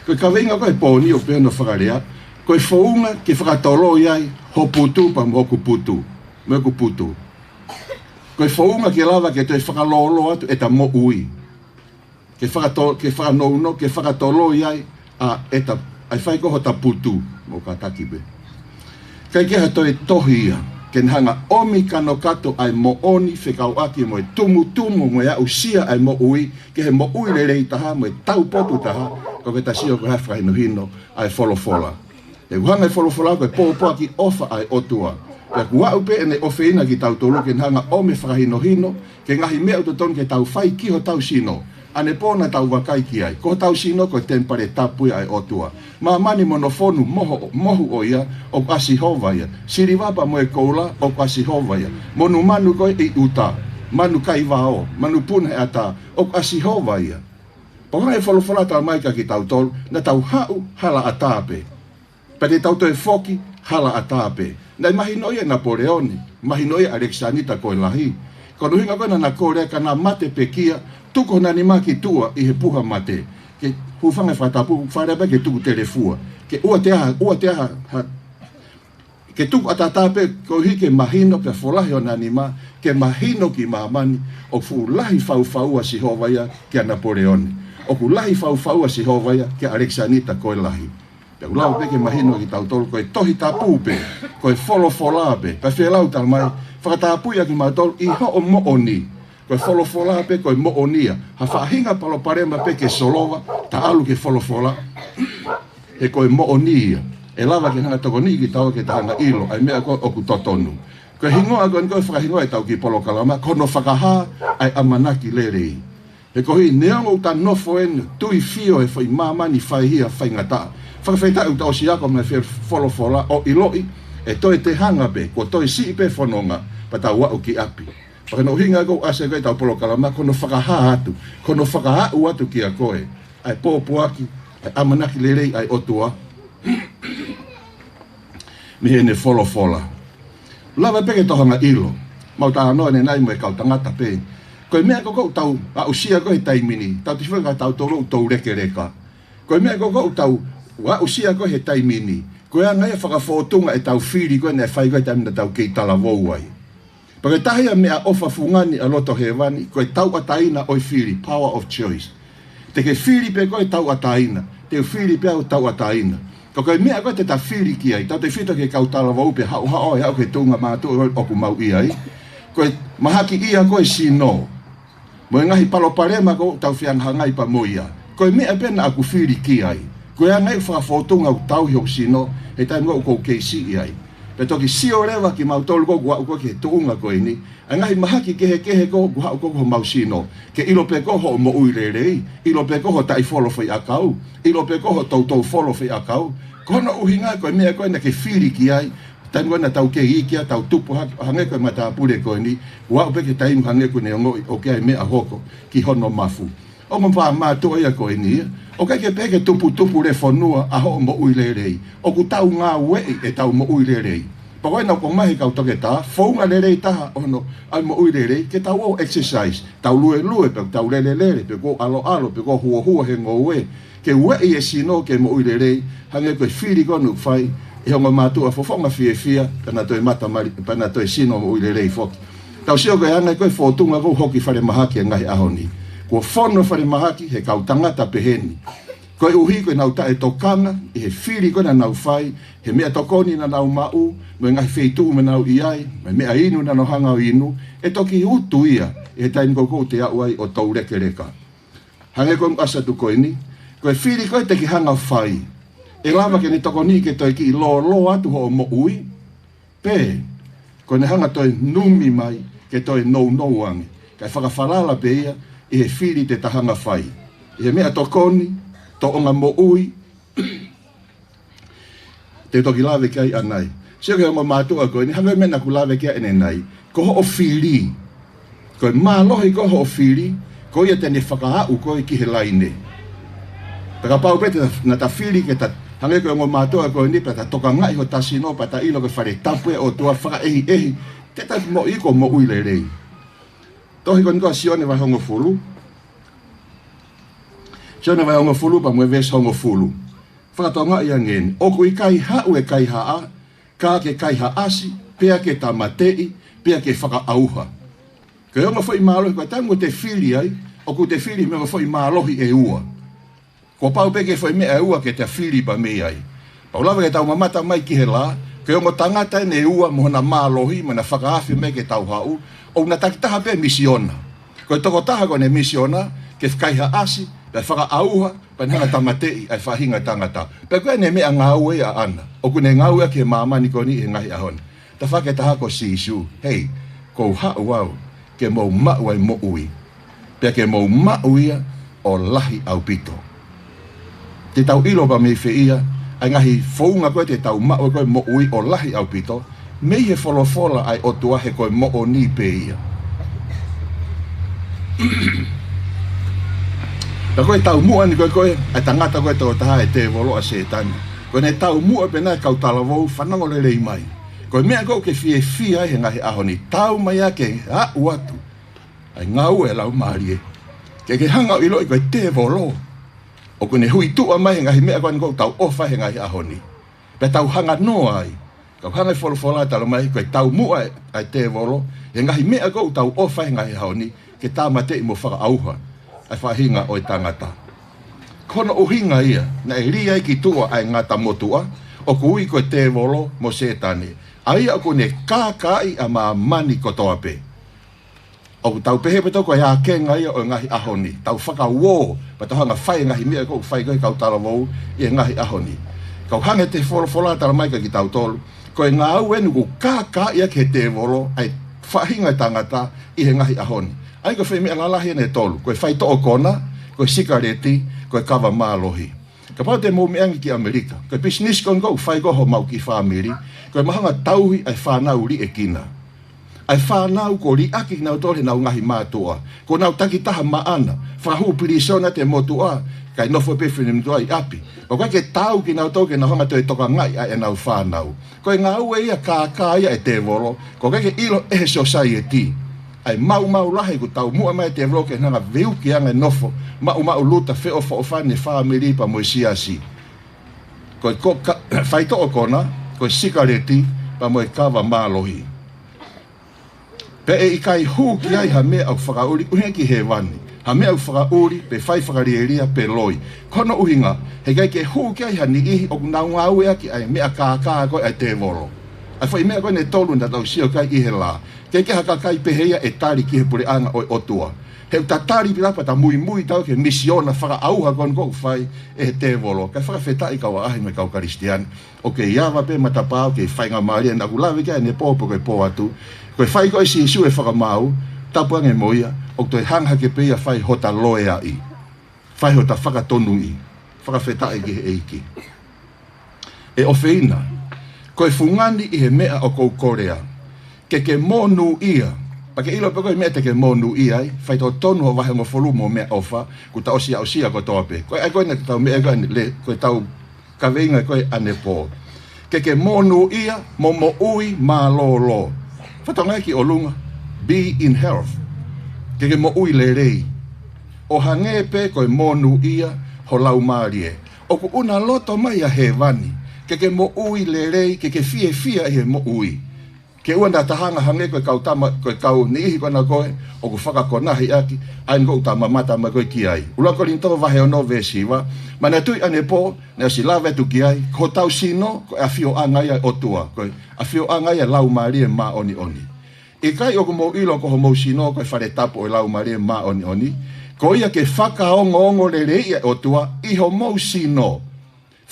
Ko e kaveinga ko ē he pō ni ʻoku pehē hono fakalea, ko e founga ke fakatoloi ai ho putu pea mo hoku putu. Mo hoku putu. Ko e founga ke lava ke toe fakalōloa atu ʻeta moʻui. Ke fakato-, ke fakanounou, ke fakatoloi ai ʻa ʻeta, ʻa e fai ko ē hota putu, mo kātaki pē. ʻIkai ke ha toe tohi ia, ke ne hanga ʻomi kanokato ʻa e moʻoni fekauʻaki mo e tumutumu mo e aʻusia ʻa e moʻui, ki he moʻui lelei taha mo e taupotu taha, ko e ke ta sio ko e hā e fakahinohino ʻa e folofola. ʻOku hanga ʻe he folofola ko e pōpoaki ʻofa ʻa e ʻOtua. Pea ʻoku aʻu pē ʻene ʻofeina kitautolu ke ne hanga ʻomi e fakahinohino, ki he ngaahi meʻa ʻoku totonu ke tau fai ki hotau sino. ʻAnepō naʻa tau vakai ki ai. Ko hotau sino ko e temipale tapu ia ʻa e ʻOtua. Māmani mo hono fonu moho, mohu ʻo ia, ʻoku ʻa Sihova ia. Siliva pea mo e koula, ʻoku ʻa Sihova ia. Monumanu ko ē ʻi ʻuta, manu kaivao, manupuna he ʻatā, ʻoku ʻa Sihova ia. Pea ʻoku hanga ʻe he folofola ʻo talamai kia kitautolu, naʻa tau haʻu halaʻatā pē. Pea te tau toe foki halaʻatā pē. Naʻe mahino ia ʻe Napoleone, mahino ia ʻe ʻAlekisānita ko e Lahi. Ko hono ʻuhinga ko ē naʻa na kole ai ka na mate pekia, tuku hona nima ki tuʻa ʻi he puha mate. Ke hūfanga he fakatapu, fale pē ke tuku telefua. Ke ʻoua te ʻai, ʻoua te ʻai ha, ha, ke tuku ʻataʻatā pē koeʻuhi ke mahino pea folahi hona nima, ke mahino ki māmani, ʻoku fuʻu lahi faufaua ʻa Sihova ia kia Napoleone. ʻOku lahi faufaua ʻa Sihova ia kia ʻAlekisānita ko e Lahi. Pea ʻoku lava pē ke mahino kia kitautolu, ko e Tohi Tapu pē, ko e folofola pē, pea fēlau talamai, fakatapui ʻaki kimautolu ʻi hoʻo moʻoni, ko e folofola pē, ko e moʻoni ia, ha faʻahinga palopalema pē ke solova, ta ʻalu ki he folofola, he ko e moʻoni ia, ʻe lava ke hanga tokoniʻi kitaua ke ta hanga ʻilo, ʻa e meʻa ko ē ʻoku totonu. Ko e hingoa ko eni ko e fakahingoa ʻetau kiʻi polokalama, ko hono fakahā ʻa e ʻamanaki lelei. He koeʻuhi neongo ʻoku ta nofo eni, tuifio he foʻi māmani faihia faingataʻa. Fakafetaʻi ʻoku ta ʻosi ako mei he folofola ʻo ʻiloʻi, ʻe toe te hanga pē, kuo toe siʻi pē fononga, pea tau aʻu ki ʻapi. Pea ko hono ʻuhinga ʻoku ou ʻasi ko ē ʻetau polokalama, ko hono fakahā atu, ko hono fakaaʻu atu kia koe, ʻa e pōpoaki, ʻa e ʻamanaki lelei ʻa e ʻOtua. Mei heʻene folofola. Lava pē ke tau hanga ʻilo. Mau talanoa ʻanenai mo e kau tangata pē. Ko e meʻa ko ē ʻoku tau aʻusia ko ē he taimi ni. Tau tifo ka tau tolo ʻoku tau lekeleka. Ko e meʻa ko ē ʻoku tau aʻusia ko ē he taimi ni. Ko e anga ia e fakafōtunga ʻetau fili ko ē naʻe fai ko ē he taimi naʻa tau kei talavou ai. Pea ko e taha ia e meʻaʻofa fungani ʻa e loto hēvani, ko e tauʻatāina ʻo e fili, power of choice. Te ke fili pē koe tauʻatāina, te u fili pē au tauʻatāina. Ka ko e meʻa ko ē te ta fili ki ai, tautefito ki he kau talavou pe haʻuhaʻu ʻe aʻu ki he tuʻunga mātuʻa ʻoku mau ʻi ai. Ko e mahaki ia ko ē sino. Mo e ngaahi palopalema ʻoku tau fehangahangai pea mo ia. Ko e meʻa pē naʻa ku fili ki ai. Ko e anga ia e fakafōtunga ʻoku tau ʻi hoku sino, he taimi ʻoku ou kei siʻi ai. Pea toki sio leva kimautolu ʻoku aʻu ko ē ki he tuʻunga ko eni. ʻA e ngaahi mahaki kehekehe ʻoku haʻu ko ē homau sino. Ke ʻilo pē ko ē hoʻo moʻui lelei, ʻilo pē ko ē hoʻo taʻi folo foʻi ʻakau, ʻilo pē ko ē hoʻo toutou folo foʻi ʻakau. Ko hono ʻuhinga ko e meʻa ko ē naʻa ke fili ki ai, taimi ko ē naʻa tau kei iiki ai, tau tupu hake, hangē ko e matāpule ko eni, ʻoku aʻu pē ki he taimi hangē ʻoku ne ongoʻi ʻoku ʻi ai e meʻa hoko ki hono mafu. Ongo fā mātuʻa ia ko eni ia. ʻOku ʻikai ke pehē ke tuputupulefonua ʻa hoʻo moʻui lelei. ʻOku tau ngāueʻi ʻetau moʻui lelei. Pea ko ena ʻoku ʻomai he kau toketā, founga lelei taha ʻo hono ʻai moʻui lelei, ke tau ō exercise, tau luelue, pe tau lelelele, pe ko ʻaloʻalo, pe ko huohua he ngoue, ke ueʻi e sino ke moʻui lelei, hangē ko e fili ko ena ʻoku fai ʻe he ongo mātuʻa fofonga fiefia, pea na toe mata mali, pea na toe sino moʻui lelei foki. Tau sio ko e anga ko e fōtunga ko ē ʻoku hoko ki falemahaki he ngaahi ʻaho ni. Kuo fono falemahaki he kau tangata pehē ni. Koeʻuhi ko ʻenau taʻetokanga ʻi he fili ko ē naʻa nau fai, he meʻatokoni naʻa nau maʻu, mo e ngaahi feituʻu naʻa nau ʻi ai, mo e meʻainu naʻa nau hanga ʻo inu, ʻe toki utu ia ʻi he taimi ko ē ʻoku te aʻu ai ʻo toulekeleka. Hangē ko e ʻasi atu ko eni, ko e fili ko ē te ke hanga ʻo fai, ʻe lava ke ne tokoni ke toe kiʻi lōloa atu hoʻo moʻui, pe ko ʻene hanga ʻo toe numi mai ke toe nounou ange, kae fakafalala pē ia ʻi he fili te ta hanga ʻo fai, ʻi he meʻatokoni, tōʻonga moʻui, te u toki lave ki ai ʻanai. Sio ki he ongo mātuʻa ko eni, hangē ko e meʻa naʻa ku lave ki ai ʻanenai. Ko hoʻo fili, ko e mālohi ko ē hoʻo fili, ko ia te ne fakaaʻu koe ki he laine. Pea kapau pē te ta, naʻa ta fili ke ta, hangē ko e ongo mātuʻa ko eni, pea ta tokangaʻi hota sino, pea ta ʻilo ko e fale tapu ʻo e ʻOtua, fakaʻehiʻehi, te ta moʻui ko e moʻui lelei. Tohi ko eni ko Sione vahe hongofulu. Sione vahe hongofulu pea mo e veesi hongofulu. Fakatokangaʻi ange eni. ʻOku ʻikai haʻu e kaihaʻa, ka ke kaihaʻasi, pea ke tāmateʻi, pea ke fakaʻauha. Ko e ongo foʻi mālohi, ko e taimi ʻoku te fili ai, ʻoku te fili mei he ongo foʻi mālohi ʻe ua. Kuo pau pē ke foʻi meʻa ʻe ua ke ta fili pē mei ai. Pea ʻoku lava ke tau mamata mai ki he lā, ko e ongo tangata eni ʻe ua mo hona mālohi, mo ʻena fakaafe mai ke tau haʻu, ʻoku na takitaha pē misiona. Ko e tokotaha ko ʻene misiona, ke kaihaʻasi, pea fakaʻauha, pea ne hanga ʻo tāmateʻi ʻa e faʻahinga tangata. Pea ko ʻene meʻangāue ia ʻaʻana, ʻoku ne ngāueʻaki he māmani ko eni he ngaahi ʻaho ni. Tafoki atu ko Sīsū, hei, ʻoku ou haʻu au ke mou maʻu ʻa e moʻui, pea ke mou maʻu ia ʻo lahi ʻaupito. Te tau ʻilo pē mei fē ia ʻa e ngaahi founga ko ē te tau maʻu ko ē moʻui ʻo lahi ʻaupito, mei he folofola ʻa e ʻOtua he ko e moʻoni pē ia. Ka ko e taumuʻa eni ko ē, ko ē ʻa e tangata ko ē tokotaha ʻa e tēvolo ʻa Sētane. Ko ʻene taumuʻa pē ena ʻa e kau talavou, fanongo lelei mai. Ko e meʻa ko ē ʻoku ke fiefia ai he ngaahi ʻaho ni, taumaiā ke aʻu atu ʻa e ngāue ʻa e Laumālie, ke ke hanga ʻo ʻiloʻi ko e tēvolo ʻoku ne huituʻa mai he ngaahi meʻa ko eni ʻoku tau ʻofa he ngaahi ʻaho ni. Pea tau hanga noa ai. Ka ʻoku hanga ʻe he folofola ʻo talamai ko e taumuʻa ʻa e tēvolo he ngaahi meʻa ʻoku tau ʻofa he ngaahi ʻaho ni, ke tāmateʻi mo fakaʻauha ʻa e faʻahinga ʻo e tangata. Ko hono ʻuhinga ia naʻe lī ai ki tuʻa ʻa e ngata motuʻa, ʻoku ui ko e tēvolo mo Sētane, ʻa ia ʻoku ne kākaaʻi ʻa māmani kotoa pē. ʻOku tau pehē pē ʻe tautolu ko e ākenga ia ʻo e ngaahi ʻaho ni. Tau fakauō, pea tau hanga ʻo fai e ngaahi meʻa ʻoku fai ko ē ʻe he kau talavou ʻi he ngaahi ʻaho ni. Ka ʻoku hanga ʻe he folofola ʻo talamai kia kitautolu, ko e ngāue eni ʻoku kākaaʻi ʻaki ʻe he tēvolo ʻa e faʻahinga ʻo e tangata ʻi he ngaahi ʻaho ni. ʻA ia ko e foʻi meʻa lalahi eni ʻe tolu, ko e faitoʻo kona, ko e sikaleti, ko e kava mālohi. Kapau te mou meʻa ange ki ʻAmelika, ko e pisinisi ko eni ʻoku fai ko ē ʻe homau kiʻi fāmili, ko e mahanga tauhi ʻa e fānau liʻekina. ʻA e fānau kuo liʻaki kinautolu ʻe heʻenau ngaahi mātuʻa. Kuo nau takitaha maʻana, fakahū pilīsone atu e motuʻa, kae nofo pē finemotuʻa ʻi ʻapi. Pea ʻoku ʻikai ke taau kinautolu ke nau hanga ʻo toe tokangaʻi ʻa ʻenau fānau. Ko e ngāue ia kākā ia ʻa e tēvolo, ʻoku ʻikai ke ʻilo ʻe he sōsaieti ʻa e maumau lahi ʻoku taumuʻa mai e tēvolo ke ne hanga ʻo veuki ange e nofo maʻumaʻuluta, feʻofoʻofani e fāmili pea mo e siasi. Ko e ko-, ka-, faitoʻo kona, ko e sikaleti, pea mo e kava mālohi. Pea ʻe ʻikai hū ki ai ha meʻa ʻoku fakaʻuli, ʻuhinga ki hēvani. Ha meʻa ʻoku fakaʻuli, pe fai fakalielia, pe loi. Ko hono ʻuhinga, he ʻikai ke hū ki ai ha niʻihi ʻoku nau ngāueʻaki ʻa e meʻa kākā ko ē ʻa e tēvolo. ʻA e foʻi meʻa ko eni ʻe tolu naʻa tau sio ki ai ʻi he lā. ʻIkai ke ʻi ai ha kakai pehē ia ʻe tali ki he puleʻanga ʻo e ʻOtua. He ʻoku ta tali pē lapa ta muimui atu ki he misiona fakaʻauha ko eni ʻoku fai ʻe he tēvolo. Kae fakafetaʻi kau ʻaʻahi mo e kau Kalisitiane. ʻOku kei ava pē matapā, ʻoku kei faingamālie naʻa ku lave ki ai ʻanepō pe ko e pō atu. Ko e fai ko ē ʻe Sīsū e fakamaau, tapu ange mo ia, ʻoku toe hanga hake pē ia ʻo fai hota loeaʻi. Fai hota fakatonuʻi. Fakafetaʻi ki he ʻEiki. ʻE ʻofeina, ko e fungani ʻi he meʻa ʻoku ou kolea, ke ke monūʻia. Pea ke ʻilo pē ko e meʻa te ke monūʻia ai, faitotonu hoʻo vahe hongofulu mo e meʻaʻofa, kuo ta ʻosi aʻusia kotoa pē. Ko e ʻai ko ē ʻetau meʻa ko ē ʻanele, ko ʻetau kaveinga ko ē ʻanepō. Ke ke monūʻia mo moʻui mālōlō. Fakatokangaʻi ki ʻolunga, be in health. Ke ke moʻui lelei. ʻO hangē pē ko e monūʻia ho laumālie. ʻOku ʻuna loto mai ʻa hēvani. Ke ke moʻui lelei, ke ke fiefia ʻi he moʻui. Ke ʻoua naʻa ta hanga hangē ko e kau tama, ko e kau niʻihi ko ena ko ē ʻoku fakakonahi ʻaki ʻa eni ʻoku ta mamata mai ko ē ki ai. ʻUluaki Kolinitō vahe ono veesi hiva, manatuʻi ʻanepō, naʻe ʻosi lave atu ki ai, ko hotau sino, ko e ʻafioʻanga ia ʻo e ʻOtua, ko e ʻafioʻanga ia ʻo e Laumālie Māʻoniʻoni. ʻIkai ʻoku mou ʻilo ko homou sino ko e fale tapu ʻo e Laumālie Māʻoniʻoni, ko ia ke fakaongoongoleleiʻi ʻa e ʻOtua ʻi homou sino.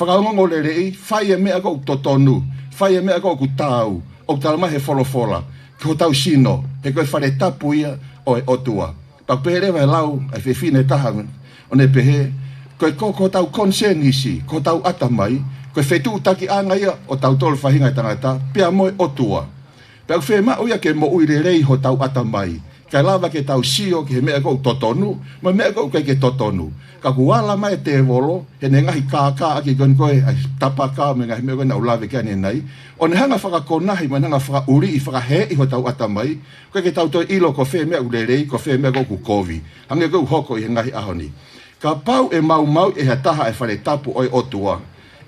Fakaongoongoleleiʻi, fai e meʻa ʻoku totonu, fai e meʻa ʻoku taau, ʻoku talamai he folofola, ki hotau sino, he ko e fale tapu ia ʻo e ʻOtua. Pea ʻoku pehē leva he lau ʻa e fefine ʻe taha, ʻo ne pehē, ko e ko, ko hotau konisēnisi, ko hotau ʻatamai, ko e fetuʻutakiʻanga ia ʻo tautolu faʻahinga ʻo e tangata, pea mo e ʻOtua. Pea ʻoku fiemaʻu ia ke moʻui lelei hotau ʻatamai, kae lava ke tau sio ki he meʻa ʻoku totonu, mo e meʻa ʻoku ʻikai ke totonu. Ka kuo ala mai e tēvolo, heʻene ngaahi kākāʻaki ko eni ko ē, ʻa e tapaka mo e ngaahi meʻa ko ē naʻa ku lave ki ai ʻanenai, ʻo ne hanga fakakonahi, mo ne hanga fakaʻuliʻi, fakaheeʻi hotau ʻatamai, ʻikai ke tau toe ʻilo ko fē meʻa ʻoku lelei, ko fē meʻa ʻoku kovi. Hangē ko ʻeku hoko ʻi he ngaahi ʻaho ni. Kapau ʻe maumauʻi ʻe ha taha e fale tapu ʻo e ʻOtua,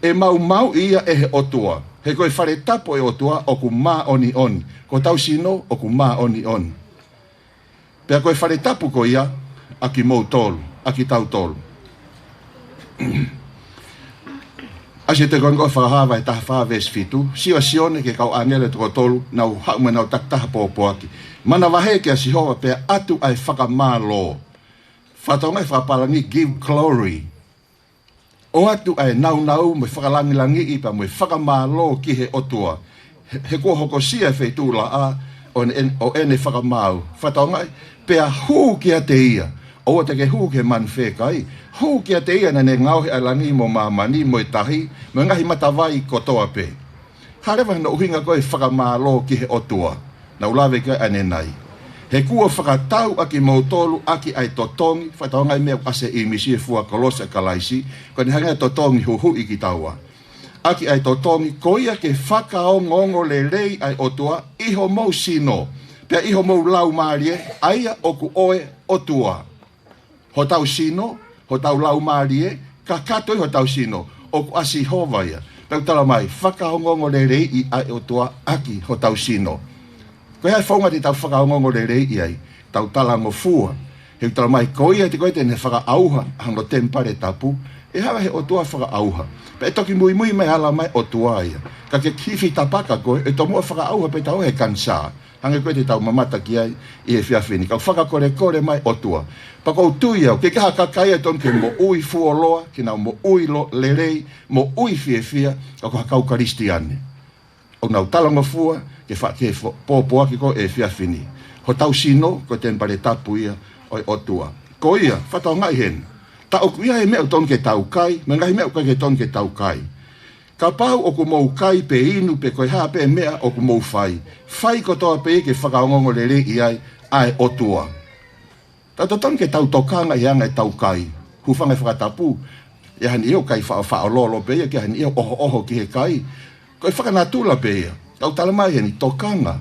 ʻe maumauʻi ia ʻe he ʻOtua. He ko e fale tapu ʻo e ʻOtua ʻoku māʻoniʻoni. Ko hotau sino ʻoku māʻoniʻoni. Pea ko e fale tapu ko ia, ʻa kimoutolu, ʻa kitautolu. ʻAsi ʻe te kongo Fakahā vahe taha fā veesi fitu, sio ʻa Sione ki he kau ʻāngelo ʻe toko tolu, naʻa nau haʻu mo ʻenau takitaha pōpoaki. Manavahē kia Sihova pea ʻatu ʻa e fakamālō. Fakatokangaʻi fakapālangi, give glory. ʻOatu ʻa e nāunau mo e fakalangilangiʻi pea mo e fakamālō ki he ʻOtua. He, he kuo hokosia e feituʻulaʻā ʻo ʻene, ʻo ʻene fakamaau. Fakatokangaʻi, pea hū kiate ia. ʻOua te ke hū ki he manu fekai. Hū kiate ia naʻa ne ngaohi ʻa e langi mo māmani mo e tahi, mo e ngaahi matavai kotoa pē. Hā leva hono ʻuhinga ko e fakamālō ki he ʻOtua. Naʻa ku lave ki ai ʻanenai. He kuo fakatau ʻa kimoutolu ʻaki ʻa e totongi, fakatokangaʻi e meʻa ʻoku ʻasi ʻi he ʻīmisi, e fua kolosi ʻa Kalaisi, ko ʻene hanga ʻo totongi huhuʻi kitaua. ʻAki ʻa e totongi, ko ia ke fakaongoongoleleiʻi ʻa e ʻOtua, ʻi homou sino, pea ʻi homou laumālie, ʻa ia ʻoku ʻo e ʻOtua. Hotau sino, hotau laumālie, kakato ʻi hotau sino, ʻoku ʻa Sihova ia. Pea ʻoku talamai, fakaongoongoleleiʻi ʻa e ʻOtua ʻaki hotau sino. Ko e hā e founga te tau fakaongoongoleleiʻi ai, tau talangofua. He ʻoku talamai, ko ia te ko ia te ne fakaʻauha, ʻa hono temipale tapu, ʻe hanga he ʻOtua fakaʻauha. Pea ʻe toki muimui mai ala mai ʻOtua ia. Ka ke kifi tapaka koe, ʻe tomuʻa fakaʻauha pē taua he kanisā. Hangē ko ē te tau mamata ki ai ʻi he efiafi ni. Ka ʻoku fakakolekole mai ʻOtua. Pea ʻoku ou tui au, ʻikai ke ʻi ai ha kakai ia ʻe tonu ke moʻui fuoloa, ke nau moʻui lo-, lelei, moʻui fiefia, ka ko ha kau Kalisitiane. ʻOku nau talangofua, ke fa-, ke fo-, pōpoaki ko ē he efiafi ni. Hotau sino, ko e temipale tapu ia ʻo e ʻOtua. Ko ia, fakatokangaʻi heni. Tā ʻoku ʻi ai e meʻa ʻoku tonu ke tau kai, mo e ngaahi meʻa ʻoku ʻikai ke tonu ke tau kai. Kapau ʻoku mou kai pe inu pe ko e hā pē meʻa ʻoku mou fai, fai kotoa pē ia ke fakaongoongoleleiʻi ai ʻa e ʻOtua. Tau totonu ke tau tokanga ʻi he anga ʻetau kai. Hūfanga he fakatapu, ʻi ai ha niʻihi ʻoku kai faʻo-, faʻololo pē ia, ki ai ha niʻihi ʻoku ʻohoʻoho ki he kai. Ko e fakanatula pē ia. Tau talamai heni tokanga.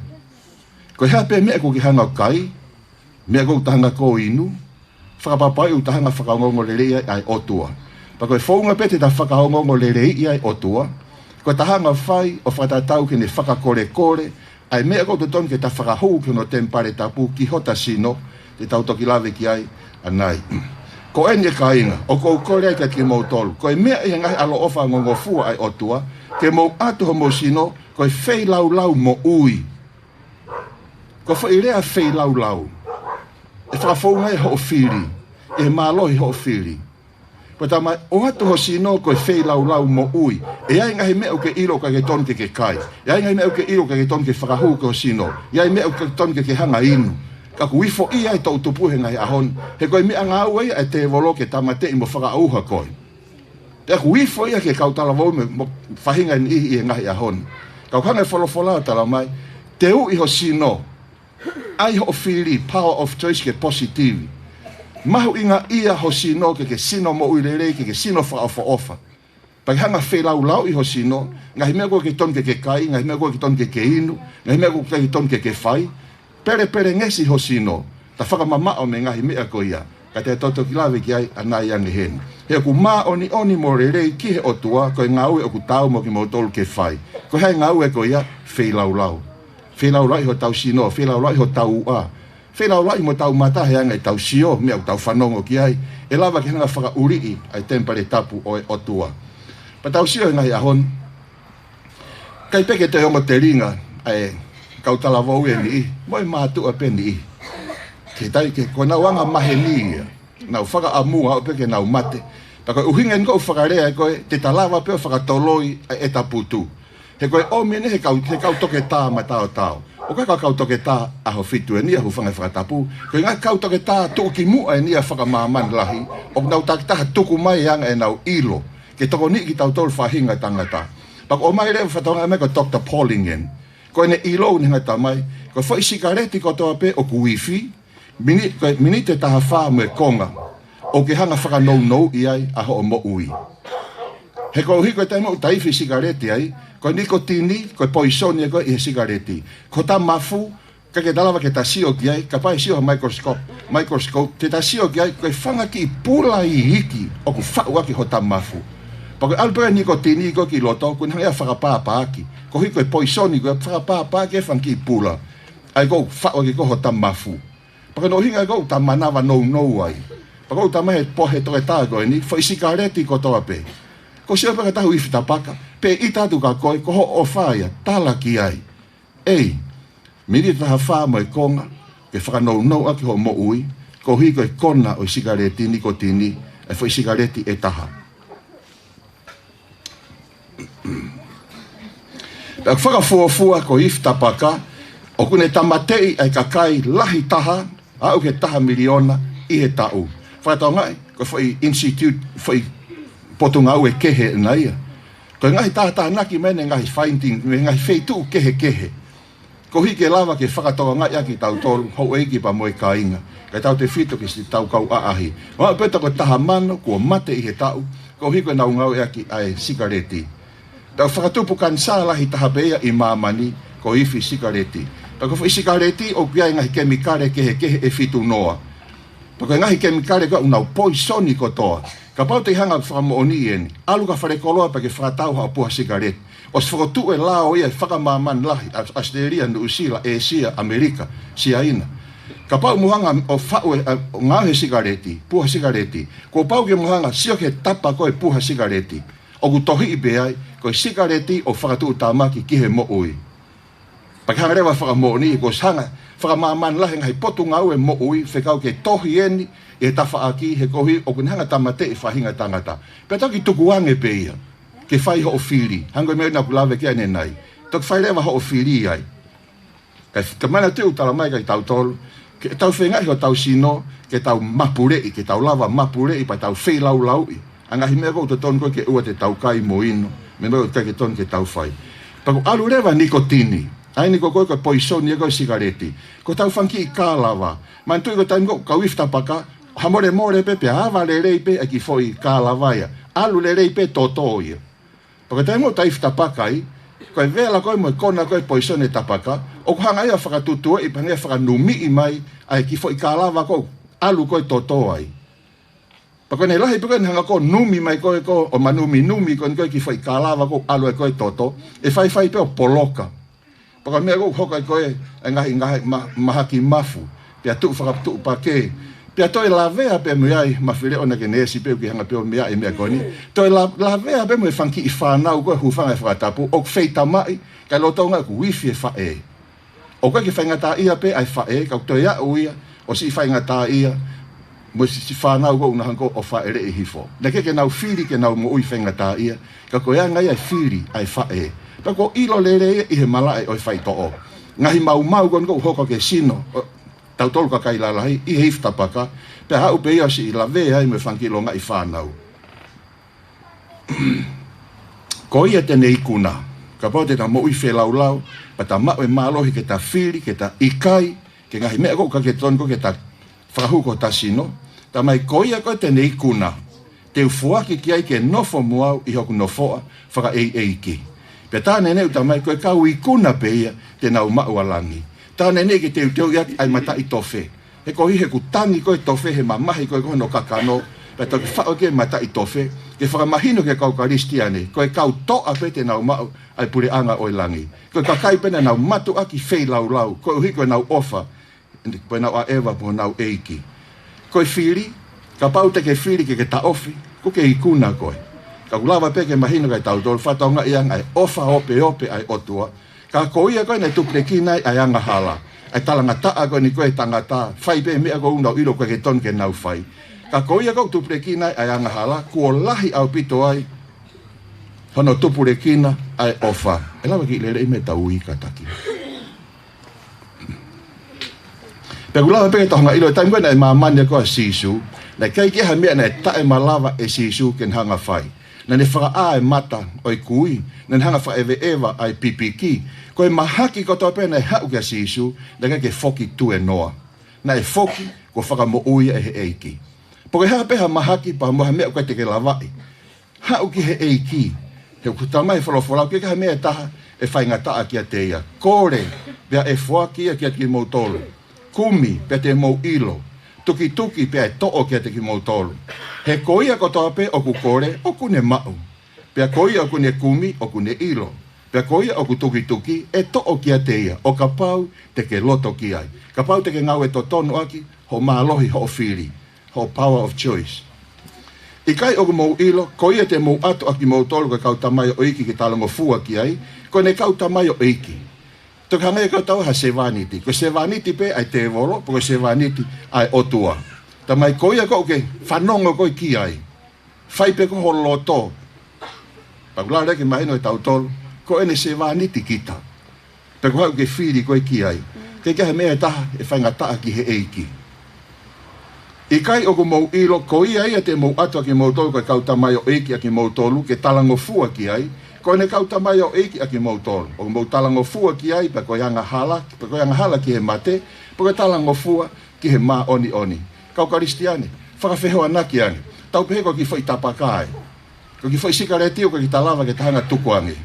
Ko e hā pē meʻa ʻoku ke hanga ʻo kai, meʻa ʻoku ta hanga ʻo inu, fakapapauʻi ʻoku ta hanga ʻo fakaongoongoleleiʻi ai ʻa e ʻOtua. Pea ko e founga pē te ta fakaongoongoleleiʻi ai ʻa e ʻOtua, ko ʻeta hanga ʻo fai ʻo fakatatau ki heʻene fakakolekole ʻa e meʻa ʻoku totonu ke ta fakahū ki hono temipale tapu ki hota sino, te tau toki lave ki ai ʻanai. Ko eni ʻe kāinga, ʻoku ou kole ai kiate kimoutolu, ko e meʻa ʻi he ngaahi ʻaloʻofa ngofua ʻa e ʻOtua, ke mou ʻatu homou sino, ko e feilaulau moʻui. Ko e foʻi lea feilaulau, ʻe fakafounga ʻe hoʻo fili, ʻe mālohi hoʻo fili. Pea talamai, ʻoatu ho sino ko e feilaulau moʻui. ʻE ʻi ai ngaahi meʻa ʻoku ke ʻilo ʻoku ʻikai ke tonu ke ke kai. ʻE ʻi ai ngaahi meʻa ʻoku ke ʻilo ʻoku ʻikai ke tonu ke fakahū ki ho sino. ʻE ʻi ai meʻa ʻoku ʻikai ke tonu ke ke hanga ʻo inu. Ka ʻoku ifo ia ʻi he toʻu tupu he ngaahi ʻaho ni. He ko e meʻangāue ia ʻa e tēvolo ke tāmateʻi mo fakaʻauha koe. Pea ʻoku ifo ia ki he kau talavou mo e, mo e faʻahinga niʻihi ʻi he ngaahi ʻaho ni. Ka ʻoku hanga ʻe he folofola ʻo talamai, teuʻi ho sino. ʻAi hoʻo fili, power of choice, ke positive. Mahuʻingaʻia ho sino ke ke sino moʻui lelei, ke ke sino fakaʻofoʻofa. Pea ke hanga feilaulauʻi ho sino, ngaahi meʻa ʻoku ʻikai tonu ke ke kai, ngaahi meʻa ʻoku ʻikai tonu ke ke inu, ngaahi meʻa ʻoku ʻikai tonu ke ke fai, pelepelengesi ho sino, ta fakamamaʻo mei he ngaahi meʻa ko ia, ka te tau toki lave ki ai ʻanai ange heni. He ʻoku māʻoniʻoni mo lelei ki he ʻOtua, ko e ngāue ʻoku taau mo kimoutolu ke fai. Ko e hā e ngāue ko ia? Feilaulau. Feilaulauʻi hotau sino, feilaulauʻi hotau uʻa. Feilaulauʻi mo hotau mata he anga ʻetau sio, meʻa ʻoku tau fanongo ki ai, ʻe lava ke hanga fakaʻuliʻi ʻa e temipale tapu ʻo e ʻOtua. Pea tau sio he ngaahi ʻaho ni, ʻikai pē ke toe ongo telinga ʻa e kau talavou ʻe niʻihi, mo e mātuʻa pē niʻihi. Ke tai ke, ko ʻenau anga maheni ia, nau fakaʻamua ʻo pē ke nau mate. Pea ko e ʻuhinga eni ʻoku ou fakalea ai ko e, te ta lava pē ʻo fakatoloi ʻa e taputu. He ko e ʻomi eni he kau, he kau toketā mataotao. ʻOku ʻikai ko e kau toketā ʻaho fitu eni ia, hūfanga he fakatapu. Ko e ngaahi kau toketā tuʻukimuʻa eni ia fakamāmani lahi, ʻoku nau takitaha tuku mai e anga ʻenau ʻilo ke tokoniʻi kitautolu faʻahinga tangata. Pea ʻoku ʻomai leva fakatokangaʻi mai ko Doctor Pollingen, ko ʻene ʻilo ʻoku ne hanga ʻo talamai, ko e foʻi sikaleti kotoa pē ʻoku ifi, mini-, ko e miniti ʻe taha fā mo e konga, ʻoku ke hanga fakanounouʻi ai ʻa hoʻo moʻui. He koeʻuhi ko e taimi ʻoku ta ifi sikaleti ai, ko e nikotini, ko e poisoni ia ko ē ʻi he sikaleti. Ko hota mafu, ʻikai ke ta lava ke ta sio ki ai, kapau ʻe sio ha microscope, microscope, te ta sio ki ai, ko e fanga kiʻi pula iiki ʻoku faʻu ʻaki hota mafu. Pea ko e ʻalu pē nikotini ko ē ki loto, ʻoku ne hanga ia ʻo fakapāpaaki. Koeʻuhi ko e poisoni ko ē, fakapāpaaki e fanga kiʻi pula ʻa ia ʻoku faʻu ʻaki ko ē hota mafu. Pea ko hono ʻuhinga ʻoku ta manava nounou ai. Pea ʻoku talamai he po-, he toketā ko eni, foʻi sikaleti kotoa pē. Ko e sio pē ki ha taha ʻoku ifi tapaka, pe ʻita atu kia koe, ko hoʻo ʻofa ia, tala ki ai. ʻEi, miniti ʻe taha fā mo e konga, ke fakanounouʻaki hoʻo moʻui, koeʻuhi ko e kona ʻo e sikaleti nikotini, e foʻi sikaleti ʻe taha. Pea ʻoku fakafuofua ko e ifi tapaka, ʻoku ne tāmateʻi ʻa e kakai lahi taha, aʻu ki he taha miliona ʻi he taʻu. Fakatokangaʻi, ko e foʻi institute, foʻi potungāue kehe ʻena ia. Ko e ngaahi tātānaki mai ʻene ngaahi finding, mei he ngaahi feituʻu kehekehe. Koeʻuhi ke lava ke fakatokangaʻi ʻaki kitautolu, houʻeiki pea mo e kāinga, kae tautefito ki siʻetau kau ʻaʻahi. ʻO aʻu pē ʻo taha mano kuo mate ʻi he taʻu, koeʻuhi ko ʻenau ngāueʻaki ʻa e sikaleti. Pea ʻoku fakatupu kanisā lahi taha pē ia ʻi māmani, ko e ifi sikaleti. Pea ko e foʻi sikaleti ʻoku ʻi ai e ngaahi kemikale kehekehe ʻe fitu noa. Pea ko e ngaahi kemikale ko ē ʻoku nau poisoni kotoa. Kapau te ke hanga ʻo fakamoʻoniʻi eni, ʻalu ki falekoloa pea ke fakatau haʻo puha sikaleti. ʻOsi fokotuʻu e lao ia ʻi he fakamāmani lahi, ʻa ʻAositelēlia, Nuʻusila, ʻĒsia, ʻAmelika, Siaina. Kapau mo hanga ʻo faʻu e, ʻa, ʻo ngāue he sikaleti, puha sikaleti, kuo pau ke mo hanga ʻo sio ki he tapa ko ē puha sikaleti. ʻOku tohiʻi pē ai, ko e sikaleti ʻoku fakatuʻutāmaki ki he moʻui. Pea ke hanga leva ʻo fakamoʻoniʻi, kuo ʻosi hanga ʻe he fakamāmani lahi e ngaahi potungāue moʻui, fekau ke tohi eni ʻi he tafaʻaki, he koeʻuhi ʻoku ne hanga ʻo tāmateʻi faʻahinga tangata. Pea toki tukuange pē ia ke fai hoʻo fili, hangē ko e meʻa naʻá ku lave ki ai ʻanenai. Toki fai leva hoʻo fili ai. Kae, kae manatuʻi ʻoku talamai kiate kitautolu, ke tau feingaʻi hotau sino, ke tau mapuleʻi, ke tau lava mapuleʻi, pea tau feilaulauʻi ʻa e ngaahi meʻa ʻoku totonu ko ē ke ʻoua te tau kai mo inu, mo e meʻa ʻoku ʻikai ke tonu ke tau fai. Pea ʻoku ʻalu leva e nikotini, ʻa eni ko ē ko e poisoni ia ko ē ʻo e sikaleti, ko ʻetau fanga kiʻi kālava. Manatuʻi ko e taimi ko ē ʻoku kau ifi tapaka, hamolemole pē pea ava lelei pē ʻa e kiʻi foʻi kālava ia. ʻAlu lelei pē toto ia. Pea ko e taimi ʻoku ta ifi tapaka ai, ko e vela ko ē mo e kona ko ē e poisoni e tapaka, ʻoku hanga ia ʻo fakatutueʻi pea hanga ia ʻo fakanumiʻi mai ʻa e kiʻi foʻi kālava ko ē ʻoku ʻalu ko ē e toto ai. Pea ko ʻene lahi pē ko ē ʻene hanga ko ē ʻo numi mai ko ē ko ē, ʻo manuminumi ko ē ko ē e kiʻi foʻi kālava ko ē ʻoku ʻalu ai ko ē e toto, ʻe faifai pē ʻo poloka. Pea ko e meʻa ʻoku hoko ai ko ē e ngaahi, ngaahi ma-, mahaki mafu, pea tuʻu fakatuʻupakē, pea toe lavea pē mo e, ʻai, ma fili ʻona ke neesi pē ʻoku ke hanga pē ʻo meaʻi e meʻa ko eni. Toe la-, lavea pē mo e fanga kiʻi fānau ko ē, hūfanga he fakatapu, ʻoku feitamaʻi, kae lolotonga ʻoku ifi e faʻē. ʻOku ʻikai ke faingataʻaʻia pē ʻa e faʻē, ka ʻoku toe aʻu ia ʻo siʻi faingataʻaʻia mo e siʻi, siʻi fānau ko ē ʻoku nau hanga ko ē ʻo fāʻeleʻi hifo. Naʻe ʻikai ke nau fili ke nau moʻui faingataʻaʻia, ka ko e anga ia e fili ʻa e faʻē. Pea ʻoku ʻilo lelei ia ʻi he malaʻe ʻo e faitoʻo. Ngaahi maumau ko eni ʻoku hoko ki he sino ʻo tautolu kakai lalahi ʻi he ifi tapaka, pea aʻu pē ia ʻo siʻi lavea ai mo e fanga kiʻi longaʻi fānau. Ko ia te ne ikuna, kapau te ta moʻui feilaulau, pea ta maʻu e mālohi ke ta fili, ke ta ʻikai, ki he ngaahi meʻa ko ē ʻoku ʻikai ke tonu ko ē ke ta fakahū ki hota sino, talamai ko ia ko ē te ne ikuna, Te u foaki ki ai ke nofo mo au ʻi hoku nofoʻa fakaʻeiʻeiki. Pea tā neʻineʻi ʻoku talamai ko e kau ikuna pē ia te nau maʻu ʻa langi. Tā neʻineʻi ke teuteuʻi ʻaki ʻa e mataʻitofe. He ko e hā? He ʻoku tangi ko ē e tofe he mamahi ko ē ko hono kakano, pea toki faʻo ki ai e mataʻitofe, ke fakamahino ki he kau Kalisitiane, ko e kau toʻa pē te nau maʻu ʻa e puleʻanga ʻo e langi. Ko e kakai pē naʻa nau mātuʻaki feilaulau, koeʻuhi ko ʻenau ʻofa, ko ʻenau ʻaʻeva mo honau ʻeiki. Ko e fili, kapau te ke fili ke ke taʻofi, ʻoku ke ikuna koe. Ka ʻoku lava pē ke mahino kiate kitautolu, fakatokangaʻi ange ʻa e ʻofa opeope ʻa e ʻOtua, ka ko ia ko ē naʻe tupulekina ai ʻa e angahala, ʻa e talangataʻa ko eni ko ē e tangata, fai pē meʻa ko ē ʻoku nau ʻilo ʻoku ʻikai ke tonu ke nau fai. Ka ko ia ko ē ʻoku tupulekina ai ʻa e angahala, kuo lahi ʻaupito ai hono tupulekina ʻa e ʻofa. ʻE lava ke kiʻi lelei mai ʻetau ui kātaki. Pea ʻoku lava pē ke tau hanga ʻo ʻilo, taimi ko ē naʻe māmani ai ko ē ʻa Sīsū, naʻe ʻikai ke ʻi ai ha meʻa naʻe taʻemalava ʻe Sīsū ke ne hanga ʻo fai. Naʻa ne fakaʻā e mata ʻo e kui, naʻa ne hanga ʻo fakaʻeveʻeva ʻa e pipiki. Ko e mahaki kotoa pē naʻe haʻu kia Sīsū, naʻe ʻikai ke foki tuenoa. Naʻe foki kuo fakamoʻui ia ʻe he ʻEiki. Pe ko e hā pē ha mahaki pea mo ha meʻa ʻoku ʻikai te ke lavaʻi, haʻu ki he ʻEiki. He ʻoku talamai ʻe he folofola, ʻoku ʻikai ha meʻa ʻe taha ʻe faingataʻa kiate ia. Kole, pea ʻe foaki ia kiate kimoutolu. Kumi, pea te mou ʻilo. Tukituki, pea ʻe toʻo kiate kimoutolu. He ko ia kotoa pē ʻoku kole, ʻoku ne maʻu. Pea ko ia ʻoku ne kumi, ʻoku ne ʻilo. Pea ko ia ʻoku tukituki, ʻe toʻo kiate ia, ʻo kapau te ke loto ki ai. Kapau te ke ngāue totonu ʻaki hoʻo mālohi, hoʻo fili, hoʻo power of choice. ʻIkai ʻoku mou ʻilo, ko ia te mou ʻatu ʻa kimoutolu ko e kau tamaioʻeiki ke talangofua ki ai, ko ʻene kau tamaioʻeiki. Toki hangē ko ʻetau ha sevāniti. Ko e sevāniti pē ʻa e tēvolo, pe ko e sevāniti ʻa e ʻOtua. Talamai ko ia ko ē ʻoku ke fanongo ko ē ki ai, fai pē ko ē ho loto. Pea ʻoku lava leva ke mahino kiate kitautolu, ko ʻene sevāniti kita. Pea ko e hā ʻoku ke fili ko ē ki ai. ʻIkai ke ʻi ai ha meʻa ʻe taha ʻe faingataʻa ki he ʻEiki. ʻIkai ʻoku mou ʻilo, ko ia ia te mou ʻatu ʻa kimoutolu ko e kau tamaioʻeiki ʻa kimoutolu, ke talangofua ki ai, ko ʻene kau tamaioʻeiki ʻa kimoutolu. ʻOku mou talangofua ki ai, pe ko e angahala, pe ko e angahala ki he mate, pe ko e talangofua ki he māʻoniʻoni. Kau Kalisitiane, fakafehoanaki ange. Tau pehē ko e kiʻi foʻi tapaka ē. Ko e kiʻi foʻi sikaleti ʻoku ʻikai ke ta lava ke ta hanga ʻo tukuange.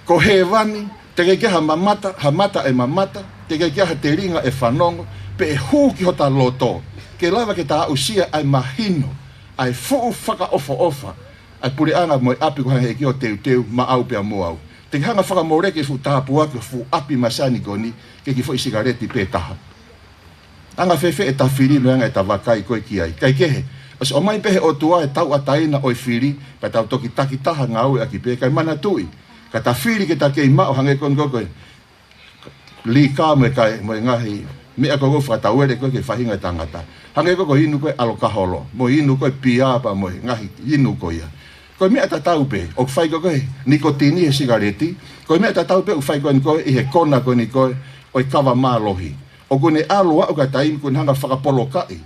Ko hēvani, teʻeki ai ha mamata, ha mata ʻe mamata, teʻeki ai ha telinga ʻe fanongo, pe ʻe hū ki hota loto, ke lava ke ta aʻusia ʻa e mahino, ʻa e fuʻu fakaʻofoʻofa ʻa e puleʻanga mo e ʻapi ko ē ʻa e ʻEiki ʻo teuteu maʻau pea mo au. Te ke hanga ʻo fakamoleki e fuʻu tāpuaki ʻo e fuʻu ʻapi masani ko eni ki he kiʻi foʻi sikaleti pē taha. Anga fēfē ʻeta fili mo e anga ʻeta vakai ko ē ki ai? Kae kehe, ʻosi ʻomai pē ʻe he ʻOtua e tauʻatāina ʻo e fili, pea tau toki takitaha ngāueʻaki pē, kae manatuʻi, ka ta fili ke ta kei maʻu, hangē ko eni ko ē ko e lika mo e kai, mo e ngaahi meʻa ko ē ʻoku fakatauele ko ē ki he faʻahinga ʻo e tangata. Hangē ko ē ko e inu ko ē ʻalokaholo, mo e inu ko ē pia pea mo e ngaahi inu ko ia. Ko e meʻa tatau pē, ʻoku fai ko ē ko e nikotini he sikaleti, ko e meʻa tatau pē ʻoku fai ko eni ko ē ʻi he kona ko eni ko ē ʻo e kava mālohi. ʻOku ne ʻalu ʻo aʻu ki ha taimi ʻoku ne hanga ʻo fakapolokaʻi.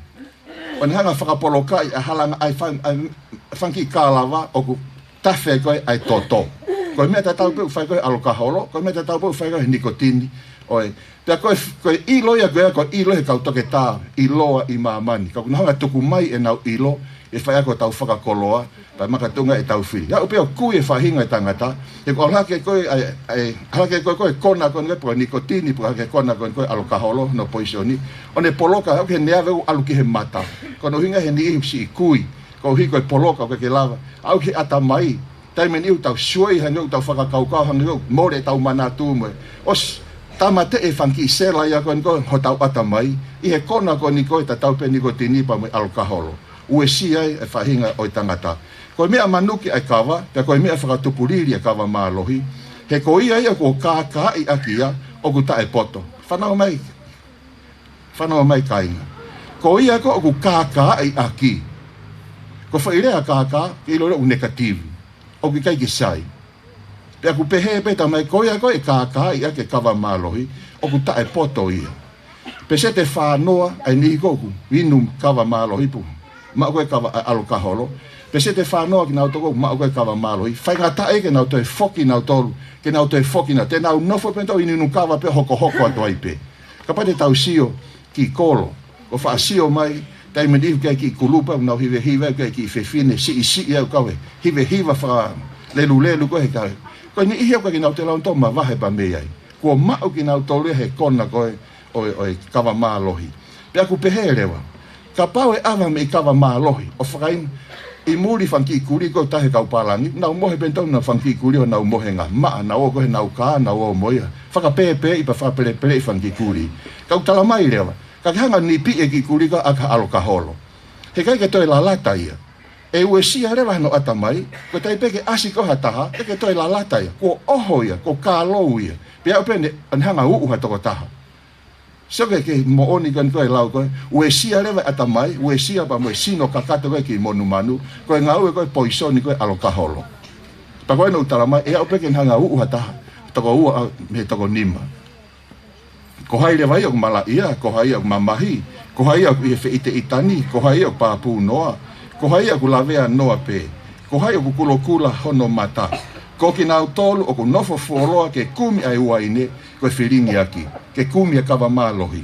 ʻO ne hanga ʻo fakapolokaʻi ʻa e halanga ʻa e fai, ʻa e fanga kiʻi kalava ʻoku tafe ko ē ʻa e toto. Ko e meʻa tatau pē ʻoku fai ko ē he ʻalokaholo, ko e meʻa tatau pē ʻoku fai ko ē he nikotini. ʻOi, pea ko e, ko e ʻilo ia ko ē, ko e ʻilo ʻe he kau toketā ʻiloa ʻi māmani. Ka ʻoku nau hanga ʻo tuku mai ʻenau ʻilo ʻi he faiako ʻo ʻetau fakakoloa, pea makatuʻunga ʻetau fili. Aʻu pē ʻo kui e faʻahinga ʻo e tangata, he ko e ʻalu hake ko ē ʻa e, ʻa e, ʻalu hake ko ē ko e kona ko eni ko ē nikotini, pe ko e hake kona ko eni ko ē ʻalokaholo, hono poisoni. ʻO ne poloka, ʻoku ʻi ai e ʻave ʻo ʻalu ki he mata. Ko hono ʻuhinga he niʻihi ʻoku siʻi kui, koeʻuhi ko e poloka ʻoku ʻikai ke lava. Aʻu ki he ʻatamai, taimi ʻe niʻihi ʻoku tau sio ai hangē ʻoku tau fakakaukau hangē ʻoku mole ʻetau manatu mo e. ʻOsi tāmateʻi e fanga kiʻi sela ia ko eni ko ē hotau ʻatamai, ʻi he kona ko eni ko ē tatau pē nikotini pea mo e ʻalokaholo. Uesia ai e faʻahinga ʻo e tangata. Ko e meʻa manuki ʻa e kava, pea ko e meʻa fakatupulili ʻa e kava mālohi. He ko ia ia kuo kākaaʻi ʻaki ia, ʻoku taʻepoto. Fanongo mai, fanongo mai kāinga. Ko ia ko ē ʻoku kākaaʻi ʻaki. Ko e foʻi lea kākā, ke ʻilo leva ʻoku negative. ʻOku ʻikai ke sai. Pea ʻoku pehē pē, talamai ko ia ko ē ʻe kākaaʻi ʻaki e kava mālohi, ʻoku taʻepoto ia. Peseti ʻe fāngofulu ʻa e niʻihi ko ē ʻoku inu kava mālohi pe maʻu ko ē kava ʻa e ʻalokaholo. Peseti ʻe fāngofulu kinautolu ʻoku maʻu ko ē kava mālohi. Faingataʻa ke nau toe foki kinautolu, ke nau toe foki kinautolu. Te nau nofo pē ʻo inu kava pē, hokohoko atu ai pē. Kapau te tau sio ki he kolo, ʻo faʻa sio mai, Taimi ni ʻoku ʻi ai e kiʻi kulupu ʻoku nau hivehiva, ʻoku ʻi ai e kiʻi fefine siʻisiʻi ʻoku kau he hivehiva fakalelulelu ko ē he kau. Ko e niʻihi ia ʻoku ʻikai ke nau toe lava ʻo toe mavahe pea mei ai. Kuo maʻu kinautolu ia he kona ko ē ʻo e, ʻo e kava mālohi. Pea ʻoku pehē leva, kapau ʻe ʻave mei kava mālohi ʻo fakainu ʻi muli fanga kiʻi kulī ko ē ʻoku taha he kau pālangi, nau mohe pē ʻe nautolu ʻenau fanga kiʻi kulī ʻo nau mohenga maʻa, nau ō ko ē heʻenau kā, nau ō mo ia. Fakapēpēʻi pea fakapelepeleʻi fanga kiʻi kulī. Ka ʻoku talamai leva, ka ke hanga ʻo nipiʻi e kiʻi kulī ko ē ʻaki ha ʻalokaholo, he ʻikai ke toe lalata ia. ʻE uesia leva hono ʻatamai, ko e taimi pē ke ʻasi ko ē ha taha, ʻikai ke toe lalata ia. Kuo ʻoho ia, kuo kālou ia. Pea ʻoku pehē ʻe hanga ʻo uʻu ha tokotaha. Sio ki he, ki he moʻoni ko eni ko ē lau ko ē, uesia leva e ʻatamai, uesia pea mo e sino kakato ko ē e kiʻi monumanu, ko e ngāue ko ē e poisoni ko ē ʻalokaholo. Pea ko eni ʻoku talamai, ʻe aʻu pē ke ne hanga ʻo uʻu ha taha, toko ua ʻa, mei he toko nima. Ko hai leva ia ʻoku malaʻia, ko hai ia ʻoku mamahi, ko hai ia ʻoku ʻi he feʻiteʻitani, ko hai ia ʻoku pāpū noa, ko hai ia ʻoku lavea noa pē, ko hai ʻoku kulokula hono mata. Ko kinautolu ʻoku nofo fuoloa ke kumi ʻa e uaine, ko e filingiaki, ke kumi e kava mālohi.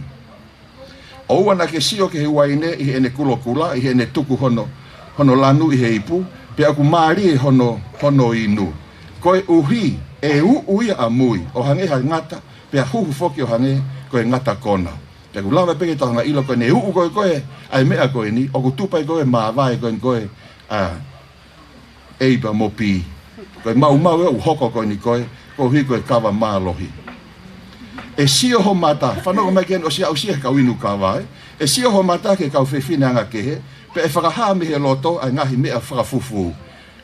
ʻOua naʻa ke sio ki he uaine ʻi heʻene kulokula, ʻi heʻene tuku hono, hono lanu ʻi he ipu, pea ʻoku mālie hono, hono inu. Koeʻuhi ʻe uʻu ia ʻamui ʻo hangē ha ngata, pea huhu foki ʻo hangē ko e ngata kona. Pea ʻoku lava pē ke tau hanga ʻo ʻilo ko ʻene uʻu ko ē ko ē ʻa e meʻa ko eni, ʻoku tupu ai ko ē e māvae ko eni ko ē, ʻa A pea mo B. Ko e maumau ē ʻoku hoko ko eni ko ē, koeʻuhi ko e kava mālohi. ʻE sio ho mata, fanongo mai ki heni, ʻosi aʻusia he kau inu kava, ē. ʻE sio ho mata ki he kau fefine anga kehe, pea ʻe fakahā mei he loto ʻa e ngaahi meʻa fakafufū.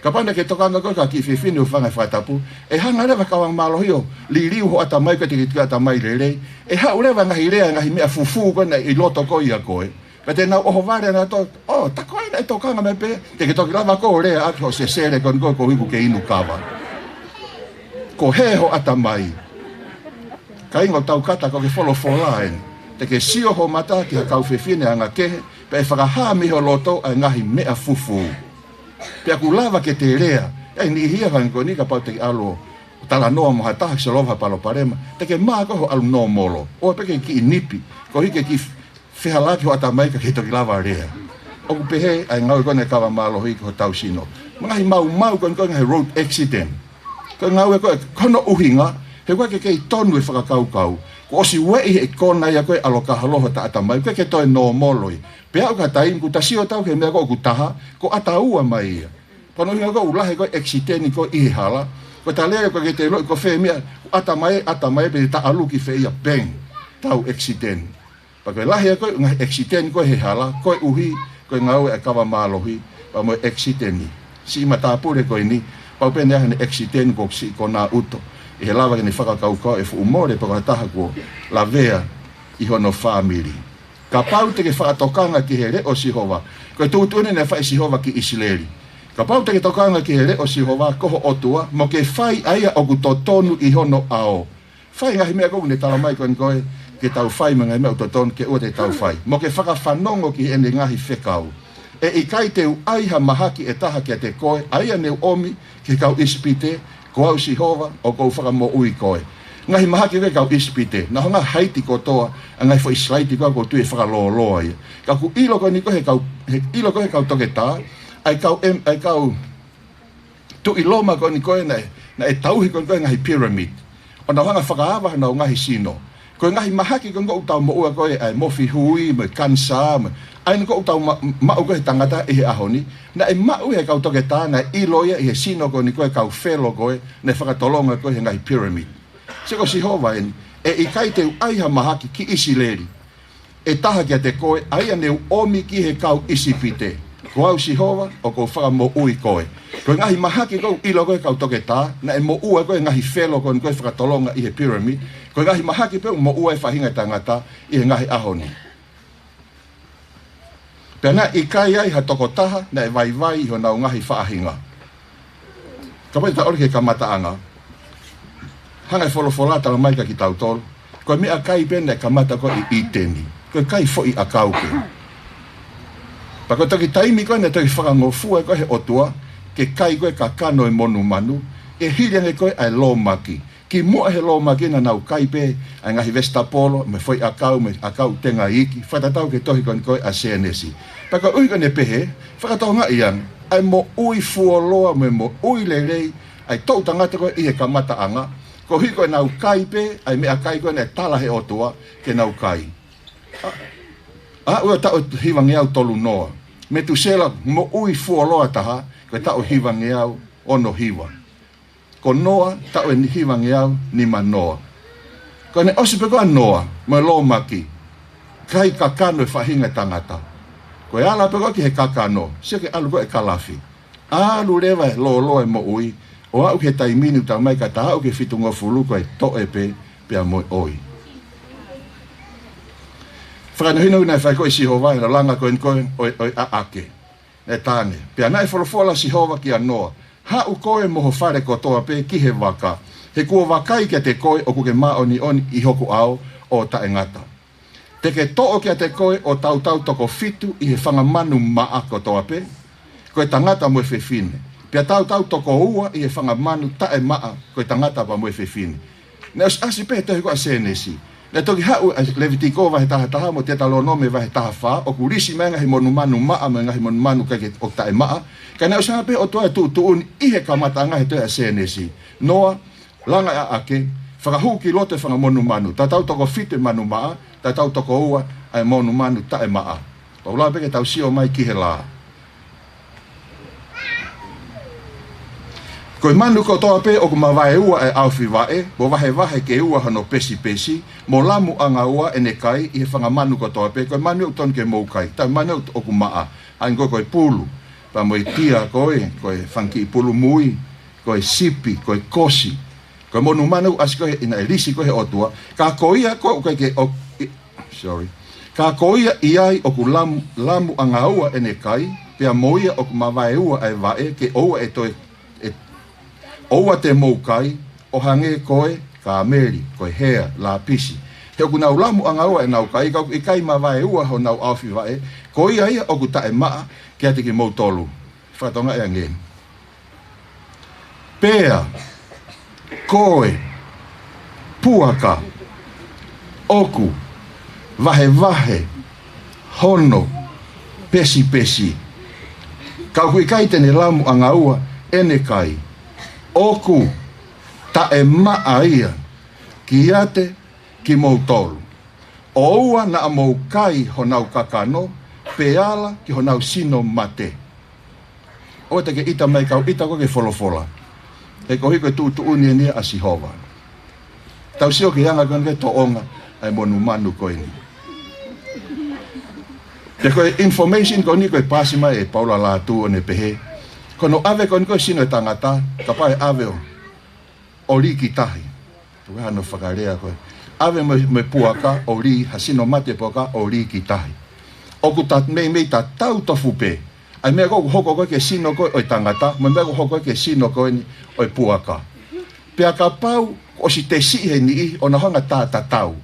Kapau naʻa ke tokanga ko ē ki ha kiʻi fefine ʻoku fanga he fakatapu, ʻe hanga leva e kava mālohi ʻo liliu ho ʻatamai ko ē teʻeki ke ʻatamai lelei. ʻE haʻu leva e ngaahi lea, ngaahi meʻa fufū ko ē naʻe ʻi loto ko ē ʻia koe. Pea te nau ʻohovale nautolu, ʻo, tā ko ē naʻe tokanga mai pē, te ke toki lava koe ʻo lea ʻaki hoʻo sesele ko eni ko ē koeʻuhi ʻoku ke inu kava. Ko e hē ho ʻatamai. Kāinga, ʻoku tau kata ko e folofola eni. Te ke sio ho mata ki ha kau fefine anga kehe, pea ʻe fakahā mei ho loto ʻa e ngaahi meʻa fufū. Pea ʻoku lava ke te lea, ʻa e niʻihi ia hangē ko eni kapau te ke ʻalu ʻo talanoa mo ha taha, solova ha palopalema, te ke mā ko ē hoʻo ʻalu nōmolo. ʻOua pē ke kiʻi nipi, koeʻuhi ke kiʻi fehālaaki ho ʻatamai ka ke toki lava lea. ʻOku pehē ʻa e ngāue ko eni e kava mālohi ki hotau sino. Mo e ngaahi maumau ko eni ko e ngaahi road accident. Ko e ngāue ko ē, ko hono ʻuhinga, he ʻoku ʻikai ke kei tonu e fakakaukau. Kuo ʻosi ueʻi he kona ia ko ē e ʻalokaholo hota ʻatamai, ʻoku ʻikai ke toe nōmolo ia. Pea aʻu ki ha taimi kuo ta sio atu ki he meʻa ko ē ʻoku taha, kuo ʻata ua mai ia. Ko hono ʻuhinga ko ē ʻoku lahi ko ē e ʻekisiteni ko ē ʻi he hala. Ko e tali ia ko ē ke te ʻiloʻi ko fē meʻa, ʻata mai, ʻata mai, pea ta ʻalu ki fē ia, bang, tau ʻekisiteni. Pea ko e lahi ia ko ē ngaahi ʻekisiteni ko ē he hala, koeʻuhi ko e ngāue e kava mālohi, pea mo e ʻekisiteni. Siʻi matāpule ko eni, pau pē naʻe ʻi ai haʻane ʻekisiteni ko e siʻi kona ʻuto. ʻI he lava ke ne fakakaukau e fuʻu mole, pea ko ha taha kuo lavea ʻi hono fāmili. Kapau te ke fakatokanga ki he leʻo ʻo Sihova, ko e tuʻutuʻuni naʻe fai ʻe Sihova ki ʻIsileli. Kapau te ke tokanga ki he leʻo ʻo Sihova, ko ho ʻOtua, mo ke fai ʻa ia ʻoku totonu ʻi hono ʻao. Fai e ngaahi meʻa ko ē ʻoku ne talamai ko eni ko ē ke tau fai, mo e ngaahi meʻa ʻoku totonu ke ʻoua te tau fai. Mo ke fakafanongo ki heʻene ngaahi fekau. ʻE ʻikai te u ʻai ha mahaki ʻe taha kiate koe, ʻa ia ne u ʻomi ki he kau ʻIsipite, ko au Sihova, ʻoku ou fakamoʻui koe. Ngaahi mahaki ko ē kau ʻIsipite, naʻe hangē haiti kotoa ʻa e ngaahi foʻi silaiti ko ē ʻoku ou tui ʻe fakalōloa ia. Ka ʻoku ʻilo ko eni ko ē he kau, he ʻilo ko ē he kau toketā, ʻa e kau em-, ʻa e kau tuʻi Loma ko eni ko ē naʻe, naʻe tauhi ko eni ko ē ngaahi pyramid. ʻO nau hanga ʻo fakaava honau ngaahi sino. Ko e ngaahi mahaki ko eni ʻoku tau moʻua ko ē, ʻa e mofi hui, mo e kanisā, mo e, ʻa eni ʻoku tau ma-, maʻu ko ē he tangata ʻi he ʻaho ni. Naʻe maʻu ʻe he kau toketā, naʻe ʻilo ia ʻi he sino ko eni ko ē kau Felo ko ē, naʻe fakatolonga ko ē he ngaahi pyramid. Sio ko Sihova eni, ʻe ʻikai te u ʻai ha mahaki ki ʻIsileli ʻe taha kiate koe, ʻa ia ne u ʻomi ki he kau ʻIsipite. Ko au Sihova, ʻoku ou fakamoʻui koe. Ko e ngaahi mahaki ko ē ʻoku ʻilo ko ē kau toketā, naʻe moʻua ko ē ngaahi Felo ko eni ko ē fakatolonga ʻi he pyramid. Ko e ngaahi mahaki pē ʻoku moʻua e faʻahinga tangata ʻi he ngaahi ʻaho ni. Pea naʻe ʻikai ai ha tokotaha naʻe vaivai ʻi honau ngaahi faʻahinga. Kapau te ta ʻalu ki he kamataʻanga. Hanga e folofola talamai kia kitautolu, ko e meʻakai pē naʻe kamata ko ē ʻi ʻĪteni. Ko e kai foʻi ʻakau pē. Pea ko e toki taimi ko ē naʻe toki fakangofua ko ē he ʻOtua ke kai ko ē kakano e monumanu, ʻe hili ange ko ē ʻa e lōmaki. Kimuʻa he lōmaki naʻa nau kai pē ʻa e ngaahi vesitapolo, mo e foʻi ʻakau, mo e ʻakau tenga iiki, fakatatau ki he tohi ko eni ko ē ʻa Sēnesi. Pea koeʻuhi ko ʻene pehē, fakatokangaʻi ange, ʻa e moʻui fuoloa mo e moʻui lelei ʻa e toʻu tangata ko ē ʻi he kamataʻanga, koeʻuhi ko ʻenau kai pē ʻa e meʻakai ko ē naʻe tala ʻe he ʻOtua ke nau kai. ʻA, aʻu ʻo taʻu hivangeau tolu noa. Metusela moʻui fuoloa taha, ko e taʻu hivangeau ono hiva. Ko Noa, taʻu ʻe hivangeau nima noa. Ko ʻene ʻosi pē ko ē ʻa Noa mo e lōmaki, kai kakano e faʻahinga tangata. Ko e ala pē ko ē ki he kakano, sio ki he ʻalu ko ē ʻa e kalafi. ʻAlu leva e lōloa e moʻui, ʻo aʻu ki he taimi ni ʻoku tala mai ka ta aʻu ki he fitungofulu ko e toʻe pē, pea mo e ʻoi. Fakahinohino naʻe fai ko ē ʻe Sihova ʻi he langa ko eni ko ē ʻo e, ʻo e ʻaʻake. Naʻe tā ange: Pea naʻe folofola ʻa Sihova kia Noa, Haʻu koe mo ho fale kotoa pē ki he vaka, he kuo vakai kiate koe ʻoku ke māʻoniʻoni ʻi hoku ʻao ʻo taʻengata. Te ke toʻo kiate koe ʻo tautau toko fitu ʻi he fanga manu maʻa kotoa pē, ko e tangata mo e fefine. Pea tautau toko ua ʻi he fanga manu taʻemaʻa, ko e tangata pea mo e fefine. Naʻe ʻosi ʻasi pē he tohi ko ē ʻa Sēnesi. Naʻe toki haʻu ʻa Levitiko vahe taha taha mo Teutalōnome vahe taha fā, ʻoku lisi mai e ngaahi monumanu maʻa mo e ngaahi monumanu ʻikai ke ʻoku taʻemaʻa. Ka naʻe ʻosi hanga pē ʻe he ʻOtua ʻo tuʻutuʻuni ʻi he kamataʻanga he tohi ʻa Sēnesi. Noa, langa e ʻaʻake, fakahū ki loto e fanga monumanu, tautau toko fitu e manu maʻa, tautau toko ua ʻa e monumanu taʻemaʻa. Pea u lava pē ke tau sio mai ki he lā. Ko e manu kotoa pē ʻoku mavaeua ʻa e ʻaofi vaʻe, mo vahevahe ke ua hono pesipesi, mo lamuʻanga ua ʻene kai ʻi he fanga manu kotoa pē, ko e manu ʻoku totonu ke mou kai, taimi manu ʻoku maʻa, hangē ko e pulu, pea mo e tia ko ē, ko e fanga kiʻi pulu mui, ko e sipi, ko e kosi, ko e monumanu ʻoku ʻasi ko ē, naʻe lisi ko ē ʻe he ʻOtua, ka ko ia ko ē ʻoku ʻikai ke ʻo, i-, sorry. Ka ko ia ʻi ai ʻoku lamu, lamuʻanga ua ʻene kai, pea mo ia ʻoku mavaeua ʻa e vaʻe, ke ʻoua ʻe toe, ʻe, ʻoua te mou kai, ʻo hangē ko e kāmeli, ko e hea, lapisi. He ʻoku nau lamuʻanga ua ʻenau kai, ka ʻoku ʻikai mavaeua honau ʻaofi vaʻe, ko ia ia ʻoku taʻemaʻa kiate kimoutolu. Fakatokangaʻi ange. Pea ko e puaka ʻoku vahevahe hono pesipesi, ka ʻoku ʻikai te ne lamuʻanga ua ʻene kai, ʻoku taʻemaʻa ia kiate kimoutolu. ʻOua naʻa mou kai honau kakano, pe ala ki honau sino mate. ʻOua te ke ʻita mai kau ʻita ko ē ki he folofola. He koeʻuhi ko e tuʻutuʻuni eni ia ʻa Sihova. Tau sio ki he anga ko eni ki he toʻonga ʻa e monumanu ko eni. Pea ko e information ko eni ko ē paasi mai ʻe Paula Lātū ʻo ne pehē, ko hono ʻave ko eni ko ē sino e tangata, kapau ʻe ʻave ʻo, ʻo lī ki tahi. Tuku hano fakalea ko ē. ʻAve mo e, mo e puaka ʻo lī, ha sino mate puaka ʻo lī ki tahi. ʻOku ta, meimei tatau tofu pē ʻa e meʻa ko ē ʻoku hoko ko ē ki he sino ko ē ʻo e tangata, mo e meʻa ko ē ʻoku hoko ko ē ki he sino ko eni ʻo e puaka. Pea kapau ʻosi tesiʻi he niʻihi ʻo nau hanga ʻo tātatau,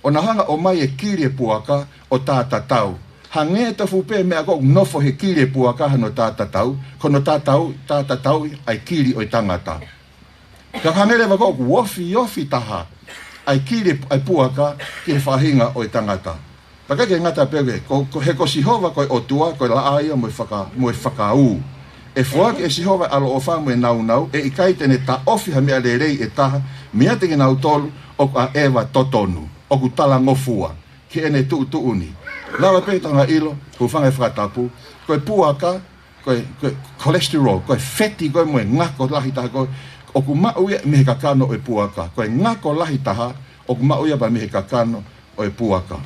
ʻo nau hanga ʻo ʻomai e kili e puaka ʻo tātatau, hangē tofu pē meʻa ko ē ʻoku nofo he kili e puaka hano tātatau, ko hono tātau, tātatau ʻa e kili ʻo e tangata. Ka hangē leva ko ē ʻoku ofiofi taha ʻa e kili ʻa e puaka ki he faʻahinga ʻo e tangata. Pea ʻikai ke ngata pē ko ē, ko, ko, he ko Sihova ko e ʻOtua, ko e laʻā ia mo e faka, mo e fakaū. ʻE foaki ʻe Sihova e ʻaloʻofa mo e nāunau, ʻe ʻikai te ne taʻofi ha meʻa lelei ʻe taha meiate kinautolu ʻoku ʻaʻeva totonu, ʻoku talangofua ki heʻene tuʻutuʻuni. Lava pē ke tau hanga ʻo ʻilo, hūfanga he fakatapu, ko e puaka, ko e, ko e cholesterol, ko e feti ko ē mo e ngako lahi taha ko ē ʻoku maʻu ia mei he kakano ʻo e puaka. Ko e ngako lahi taha ʻoku maʻu ia pea mei he kakano ʻo e puaka.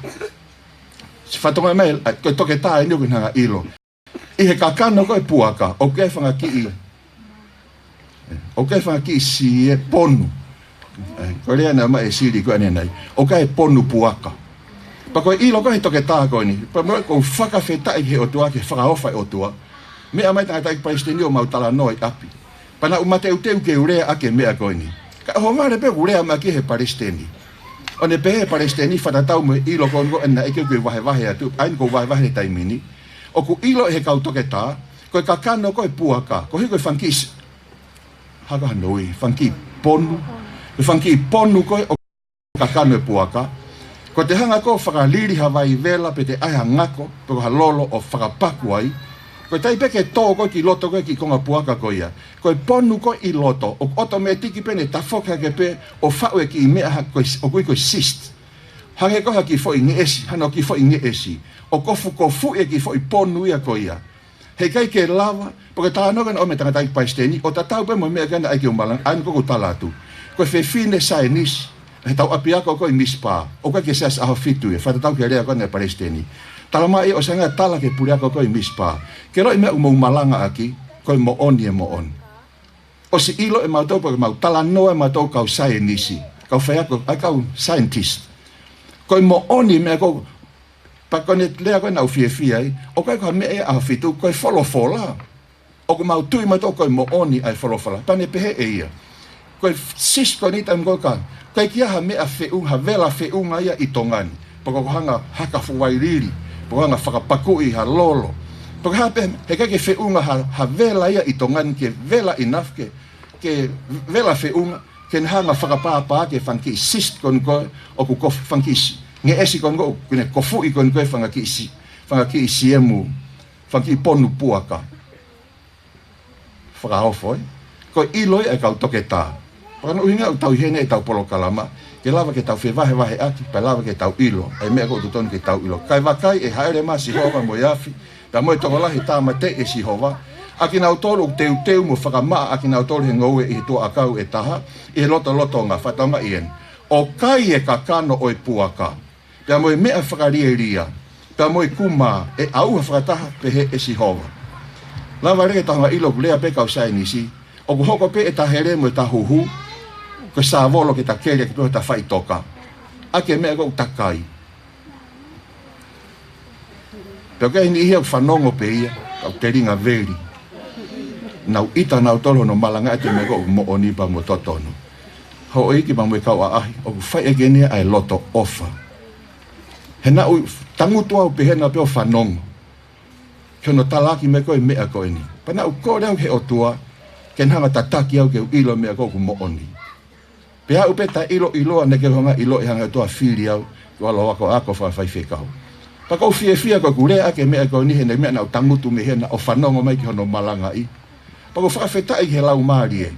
Siʻi fatongia mai, ʻa, ko e toketā eni ʻoku ne hanga ʻo ʻilo. ʻI he kakano ko ē ʻo e puaka, ʻoku ʻi ai e fanga kiʻi, ʻoku ʻi ai e fanga kiʻi sie ponu. ʻE, ko e lea naʻe ʻomai ʻe Sili ko ē ʻanenai. ʻOku ʻi ai e ponu puaka. Pea ko e ʻilo ko ē ʻe he toketā ko eni. Pea mo ʻeku fakafetaʻi ki he ʻOtua, ki he fakaʻofa ʻa e ʻOtua. Meʻa mai e tangataʻeiki palesiteni ʻo mau talanoa ʻi ʻapi. Pea naʻá ku mateuteu ke u lea ʻaki e meʻa ko eni. Ka ʻohovale pē ʻeku lea mai ki he palesiteni. ʻO ne pehē ʻe he palesiteni fakatatau mo e ʻilo ko eni ko ē naʻe ʻikai ke u vahevahe atu, ʻa eni ʻoku ou vahevahe he taimi ni. ʻOku ʻilo ʻe he kau toketā, ko e kakano ko ē ʻo e puaka, koeʻuhi ko e fanga kiʻi s-, hā ko hano ui, fanga kiʻi ponu, Ko e fanga kiʻi ponu ko ē ʻo e kakano e puaka, ko ʻete hanga ko ē ʻo fakalili ha vai vela pe te ʻai ha ngako pe ko ha lolo ʻo fakapaku ai, ko e taimi pē ke tō ko ē ki loto ko ē kiʻi konga puaka ko ia, ko e ponu ko ē ʻi loto ʻoku ʻotomētiki pē ʻene tafoki hake pē ʻo faʻu e kiʻi meʻa ha, ko e, ʻoku ui ko e cyst. Hangē ko ha kiʻi foʻi ngeʻesi, hano kiʻi foʻi ngeʻesi, ʻo kofukofuʻi e kiʻi foʻi ponu ia ko ia. Heʻikai ke lava, pea ko e talanoa ko ena ʻo e meʻa tangataʻeiki palesiteni, ʻo tatau pē mo e meʻa ko ena ʻai ke u malanga, ʻa eni ʻoku ou tala atu. Ko e fefine saienisi, he tau ʻapiako ko ē ʻi Mizpah, ʻoku ʻikai ke Siasi ʻAhofitu ia, fakatatau ki he lea ko ena ʻa e palesiteni. Talamai ʻoku sai ange ʻa e tala ki he puleako ko ē ʻi Mizpah. Ke ʻilo e meʻa ʻoku mou malangaʻaki, ko e moʻoni e moʻoni. ʻOsi ʻilo ʻe mautolu pea mau talanoa ʻe mautolu kau saienisi, kau faiako, ʻa e kau scientist. Ko e moʻoni e meʻa ko ē, pea ko ʻene lea ko ē naʻa ku fiefia ai, ʻoku ʻikai ko ha meʻa ia ʻa Aho Fitu, ko e folofola. ʻOku mau tui mautolu ko e moʻoni ʻa e folofola. Pea ne pehē ʻe ia, ko e cyst ko eni taimi ko ē ka, ʻikai ke ʻi ai ha meʻa feʻunga, ha vela feʻunga ia ʻi Tonga ni. Pe ko e hanga haka fuʻu vai lili, pe ko e hanga fakapakuʻi ha lolo. Pe ko e hā pē, heʻikai ke feʻunga ha, ha vela ia ʻi Tonga ni ke vela enough ke, ke vela feʻunga, ke ne hanga fakapāpā ki he fanga kiʻi cyst ko eni ko ē, ʻoku ko e fanga kiʻi s-, ngeʻesi ko eni ko ē, ʻoku ne kofuʻi ko eni ko ē fanga kiʻi si-, fanga kiʻi siemu, fanga kiʻi ponu puaka. Fakaofo, ē? Ko e ʻilo ia ʻa e kau toketā. Pea ko hono ʻuhinga ʻoku tau ʻi heni ʻi heʻetau polokalama, ke lava ke tau fevahevaheʻaki, pea lava ke tau ʻilo ʻa e meʻa ʻoku totonu ke tau ʻilo. Kae vakai ʻe hāʻele mai ʻa Sihova mo e afi, pea mo e tokolahi ʻe tāmateʻi ʻe Sihova, ʻa kinautolu ʻoku teuteu mo fakamaʻa ʻa kinautolu he ngoue ʻi he tuʻa ʻakau ʻe taha, ʻi he lotolotonga. Fakatokangaʻi eni. ʻO kai e kakano ʻo e puaka, pea mo e meʻa fakalielia, pea mo e kumā, ʻe ʻauha fakataha, pehē ʻe Sihova. Lava leva ke tau hanga ʻo ʻilo ʻoku lea pē kau saienisi, ʻoku hoko pē ʻeta hele mo ʻeta huhu, ko e sāvolo ke ta keli ʻaki pē hota faʻitoka, ʻaki e meʻa ko ē ʻoku ta kai. Pea ko e niʻihi ia ʻoku fanongo pē ia, kau telinga veli. Nau ʻita nautolu hono malangaʻi ʻa e meʻa ko ē ʻoku moʻoni pea mo totonu. Houʻeiki pea mo e kau ʻaʻahi, ʻoku fai ʻaki eni ʻa e loto ʻofa. He naʻa ku tangutu au pē hena pē ʻo fanongo ki hono talaaki mai ko ē e meʻa ko eni. Pea naʻa ku kole au ki he ʻOtua ke ne hanga ʻo tataki au ke u ʻilo e meʻa ko ē ʻoku moʻoni. Pea aʻu pē ʻo taʻeʻiloʻiloa naʻe ʻikai ke u hanga ʻo ʻilo ʻe he ʻOtua ʻo fili au ke u ʻalu ʻo akoako fakafaifekau. Pea ʻoku ou fiefia ko ʻeku lea ʻaki e meʻa ko eni he naʻe meʻa naʻa ku tangutu mei hena ʻo fanongo mai ki hono malangaʻi. Pea ʻoku ou fakafetaʻi ki he Laumālie,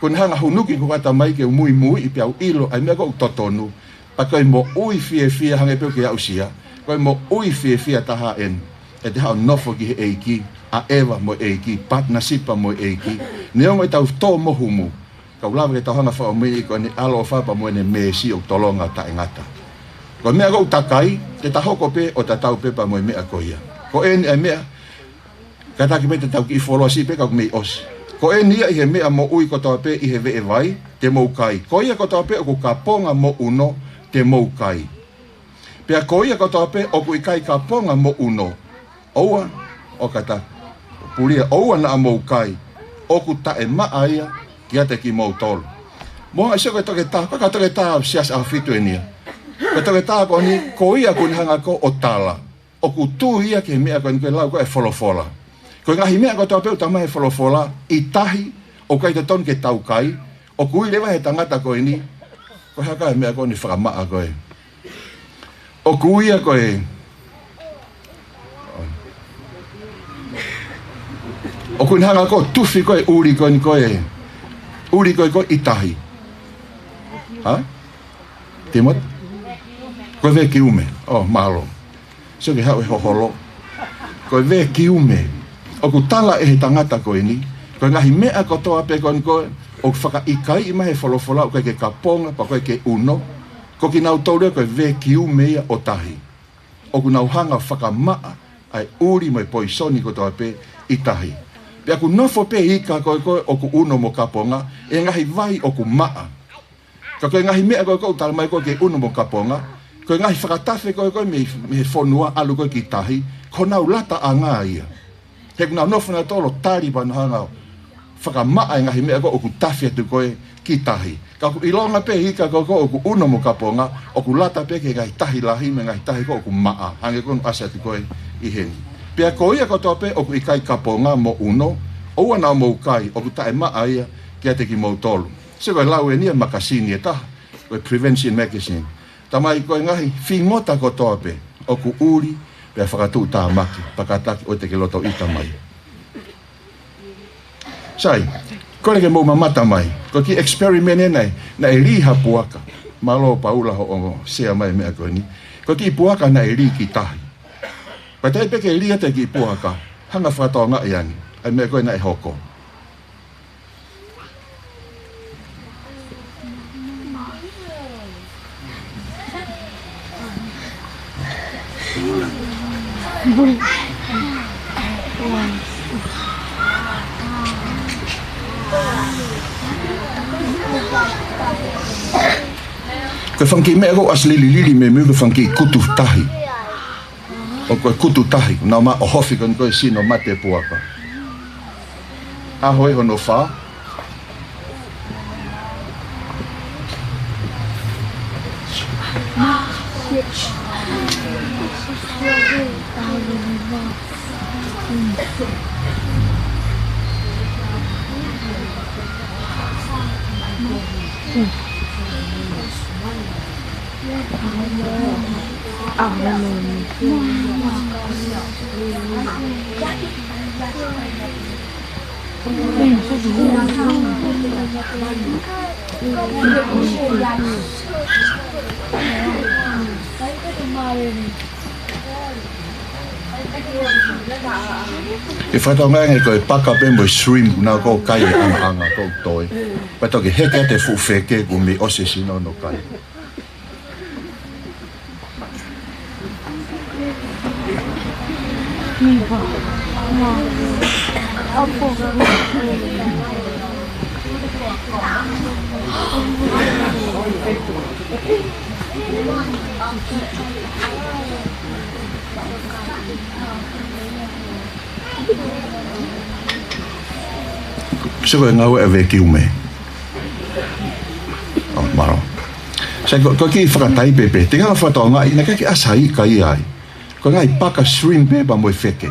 kuo ne hanga ʻo hunuki ko ʻeku ʻatamai ke u muimuiʻi pea u ʻilo ʻa e meʻa ko ē ʻoku totonu. Pea ko e moʻui fiefia hangē pē ko ia ʻoku aʻusia, ko e moʻui fiefia taha eni ʻete haʻu ʻo nofo ki he ʻEiki, ʻaʻeva mo e ʻEiki, partnership mo e ʻEiki. Neongo ʻetau tō mo humu, ka ʻoku lava ke tau hanga ʻo fakamoʻui ko ʻene ʻaloʻofa pea mo ʻene meesi ʻoku tolonga taʻengata. Ko e meʻa ko ē ʻoku ta kai, te ta hoko pē ʻo tatau pē pea mo e meʻa ko ia. Ko eni ʻa e meʻa, kātaki pē te tau kiʻi fuoloa siʻi pē ka ʻoku mei ʻosi. Ko eni ia ʻi he meʻa moʻui kotoa pē ʻi he veʻe vai, te mou kai. Ko ia kotoa pē ʻoku kaponga mo ʻuno, te mou kai. Pea ko ia kotoa pē ʻoku ʻikai kaponga mo ʻuno, ʻoua, ʻo kātaki, pulia, ʻoua naʻa mou kai, ʻoku taʻemaʻa ia kiate kimoutolu. Mou hanga ʻo sio ko e toketā, ko e kau toketā Siasi ʻAhofitu eni ia. Ko e toketā ko eni, ko ia kuo ne hanga ko ē ʻo tala, ʻoku tui ia ki he meʻa ko eni ko e lau ko ē ʻa e folofola. Ko e ngaahi meʻa kotoa pē ʻoku talamai ʻe he folofola ʻi tahi, ʻoku ʻikai totonu ke tau kai, ʻoku ui leva ʻe he tangata ko eni, ko e hā e meʻa ko eni fakamaʻa ko ē. ʻOku ui ia ko e, ʻoku ne hanga ko ē ʻo tufi ko ē ʻuli ko eni ko e, ʻuli ko ē ko ē ʻi tahi. Hā? Timot? Ko e vekiume. ʻŌ, mālō. Sio ki he haʻu e hoholo. Ko e vekiume. ʻOku tala ʻe he tangata ko eni, ko e ngaahi meʻa kotoa pē ko eni ko ē ʻoku fakaʻikaiʻi mai ʻe he folofola ʻoku ʻikai ke kaponga, pea ʻoku ʻikai ke ʻuno, ko kinautolu ia ko e vekiume ia ʻo tahi. ʻOku nau hanga ʻo fakamaʻa ʻa e ʻuli mo e poisoni kotoa pē ʻi tahi. Pea ʻoku nofo pē ika ko ē ko ē ʻoku ʻuno mo kaponga ʻi he ngaahi vai ʻoku maʻa. Ka ko e ngaahi meʻa ko ē ʻoku talamai ko ē ke ʻuno mo kaponga, ko e ngaahi fakatafe ko ē ko ē mei, mei he fonua ʻalu ko ē ki tahi, ko honau lataʻanga ia. He ʻoku nau nofo nautolu ʻo tali pea nau hanga ʻo fakamaʻa e ngaahi meʻa ko ē ʻoku tafe atu ko ē ki tahi. Ka ʻoku ʻilonga pē ika ko ē ko ē ʻoku ʻuno mo kaponga, ʻoku lata pē ki he ngaahi tahi lahi mo e ngaahi tahi ko ē ʻoku maʻa, hangē ko ʻeku ʻasi atu ko ē ʻi heni. Pea ko ia kotoa pē ʻoku ʻikai kaponga mo ʻuno, ʻoua naʻa mou kai, ʻoku taʻemaʻa ia kiate kimoutolu. Sio ko e lau eni ʻa e makasini ʻe taha, ko e Prevention Magazine. Tamai, ko e ngaahi fingota kotoa pē ʻoku ʻuli pea fakatuʻutāmaki, pea kātaki ʻoua te ke loto ʻita mai. Sai, kole ke mou mamata mai. Ko e kiʻi experiment eni, naʻe lī ha puaka. Mālō Paula hoʻo sea mai e meʻa ko eni. Ko e kiʻi puaka naʻe lī ki tahi. Pea taimi pē ke lī atu e kiʻi puaka, hanga ʻo fakatokangaʻi ange ʻa e meʻa ko ē naʻe hoko. Ko e fanga kiʻi meʻa ko ē ʻoku ʻasi lililili mei mui, ko e fanga kiʻi kutu tahi. ʻO ko e kutu tahi, naʻa ma ʻohofi ko eni ko e sino mate puaka. ʻAho ʻe hono fā. ʻE fakatokangaʻi ange ko e paka pē mo e shrimp, naʻa ko e kai ʻe ʻangaʻanga ko ē ʻoku toe. Pea toki heke atu e fuʻu feke kuo mei ʻosi e sino hono kai. Sio ko e ngāue ʻa e vacuum ē. ʻO, mālō. Sai, ko, ko e kiʻi fakataipe pē. Te u hanga ʻo fakatokangaʻi, naʻe ʻikai ke ʻasi ha ika ia ai. Ko e ngaahi paka shrimp pē pea mo e feke.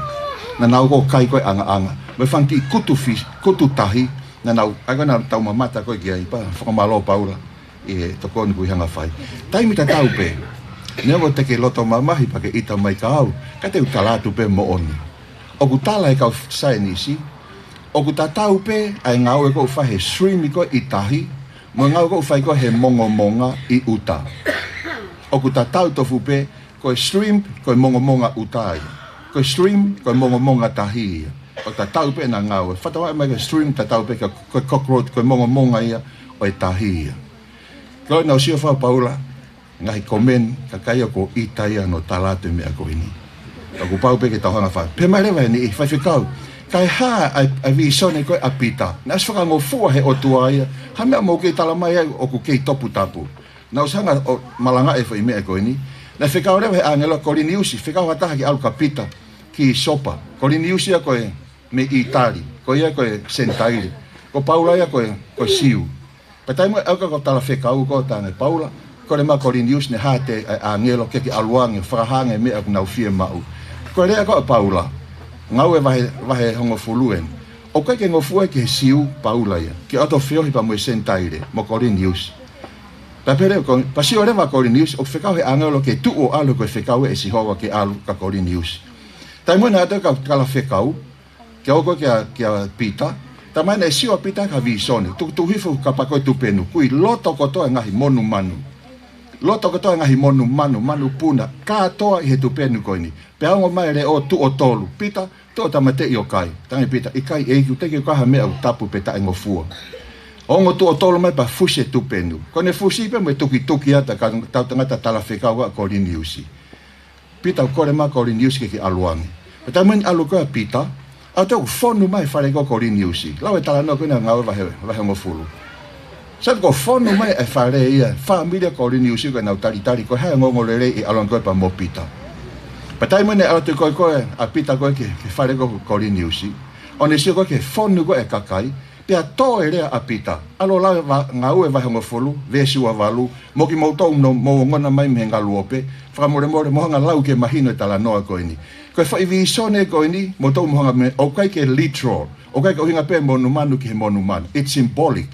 Naʻa nau ko ē kai ko ē ʻangaʻanga. Mo e fanga kiʻi kutu fi-, kutu tahi. Naʻa nau, ʻa ia ko ē naʻa tau mamata ko ē ki ai, pea fakamālō Paula ʻi he tokoni kuo ʻi ai hanga fai. Taimi tatau pē, neongo te ke loto mamahi pea ke ʻita mai kia au, ka te u tala atu pē moʻoni. ʻOku tala ʻe he kau saienisi, ʻoku tatau pē ʻa e ngāue ko ē ʻoku fai he shrimp ko ē ʻi tahi, mo e ngāue ko ē ʻoku fai ko ē he mongomonga ʻi ʻuta. ʻOku tatau tofu pē, ko e shrimp, ko e mongomonga ʻuta ia. Ko e shrimp, ko e mongomonga tahi ia. ʻOku tatau pē ʻena ngāue. Fakatokangaʻi mai ko e shrimp tatau pē ko e, ko e cockroach, ko e mongomonga ia ʻo e tahi ia. Ko ʻenau sio fau Paula, ngaahi comment, kakai ia kuo ʻita ia hono tala atu e meʻa ko eni. Ka kuo pau pē ke tau hanga fai. Pehē mai leva ʻe he niʻihi, Faifekau, ka e hā ʻa e, ʻa e vīsone ko ē ʻa Pita? Naʻe ʻosi fakangofua ʻe he ʻOtua ia. Hā e meʻa ʻoku mou kei tala mai ai ʻoku kei toputapu? Naʻa ku hanga ʻo malangaʻi e foʻi meʻa ko eni. Naʻe fekau leva ʻe he ʻāngelo ʻa Koliniusi, fekau ha taha ke ʻalu kia Pita ki Siopa. Koliniusi ia ko e mei ʻĪtali, ko ia ko e Senitaile. Ko Paula ia ko e, ko e Siu. Pea taimi ʻoku ʻalu ko ē ʻo talafekau ko ē, talaange Paula, kole mai Koliniusi naʻe hā ʻe he ʻāngelo ke ke ʻalu ange, fakahā ange e meʻa ʻoku nau fiemaʻu. Ko e lea ko ē ʻa Paula, Ngāue vahe, vahe hongofulu eni. ʻOku ʻikai ke ngofua ki he Siu Paula ia, ke ʻalu ʻo feohi pea mo e Senitaile, mo Koliniusi. Pea pehē leva ko, pea sio leva Koliniusi, ʻoku fekau ʻe he ʻāngelo ke tuʻu ʻo ʻalu, ko e fekau ʻe Sihova ke ʻalu kia Koliniusi. Taimi naʻe ʻalu atu e kau talafekau, ke ʻalu ko ē kia, kia Pita, taimi naʻe sio ʻa Pita ki ha vīsone, tukutuku hifo kapa ko ē tupenu, kui loto kotoa e ngaahi monumanu. Loto kotoa e ngaahi monumanu, manu puna, kātoa ʻi he tupenu ko eni. Pea ongo mai e leʻo tuʻo tolu, Pita, tuʻu ʻo tāmateʻi ʻo kai. Talaange ʻe Pita, ʻikai ʻEiki, teʻeki ke u kai ha meʻa ʻoku tapu pe taʻengofua. Ongo tuʻo tolu mai pea fusi e tupenu. Ko ʻene fusi pē mo e tukituki atu e kau tangata talafekau ʻa Koliniusi. Pita, kole mai Koliniusi ke ke ʻalu ange. Pea taimi naʻe ʻalu ko ē ʻa Pita, ʻalu atu ʻo fonu mai e fale ko ē ʻo Koliniusi. Lau e talanoa ko ena Ngāue vahe, vahe hongofulu. Sai, ko e fonu mai e fale ia, fāmili ʻa Koliniusi ko ʻenau talitali, ko e hā e ongoongolelei ʻi he ʻalu ange ko ē pea mo Pita. Pea taimi naʻe ʻalu atu ko ē ko ē ʻa Pita ko ē ki he, ki he fale ko ē ʻo Koliniusi, ʻo ne sio ko ē ki he fonu ko ē e kakai, pea tō e lea ʻa Pita, ʻalu ʻo lau e va-, Ngāue vahe hongofulu, veesi ua valu, mo kimoutolu naʻa mou ongona mai mei he ngalu ope, fakamolemole mou hanga ʻo lau ke mahino e talanoa ko eni. Ko e foʻi vīsone ko eni, moutolu mou hanga mei, ʻoku ʻikai ke literal, ʻoku ʻikai ke ʻuhinga pē monumanu ki he monumanu. It's symbolic.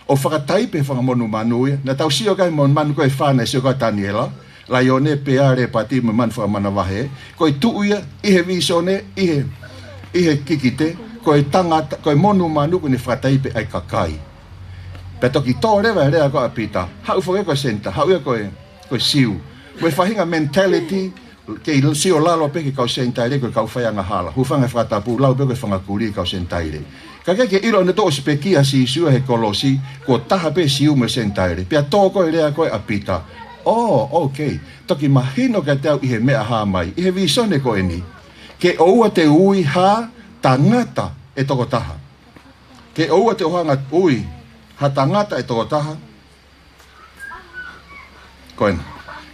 ʻo fakataipe e fanga monumanu ia. Naʻa tau sio ki he monumanu ko ē ʻe fā naʻe sio ki ai ʻa Taniela, laione, pea, lēpati mo e manu fakamanavahē. Ko e tuʻu ia ʻi he vīsone, ʻi he, ʻi he kikite, ko e tangata, ko e monumanu ko ē naʻe fakataipe ai e kakai. Pea toki tō leva e lea ko ē ʻa Pita, haʻu foki ia ko e Senitaile, haʻu ia ko e, ko e Siu. Mo e faʻahinga mentality, kei sio lalo pē ki he kau Senitaile ko e kau faiangahala. Hūfanga he fakatapu, lau pē ko e fanga kulī e kau Senitaile. Ka ʻikai ke ʻilo ʻe nautolu ʻosi pekia ʻa Sīsū ʻi he kolosi, kuo taha pē Siu mo e Senitaile. Pea tō ko ē e lea ko ē ʻa Pita. Oh, okay. Toki mahino kiate au ʻi he meʻa hā mai, ʻi he vīsone ko eni, ke ʻoua te u ui ha tangata ʻe toko taha. Ke ʻoua te u hanga ʻo ui ha tangata ʻe toko taha. Ko ena.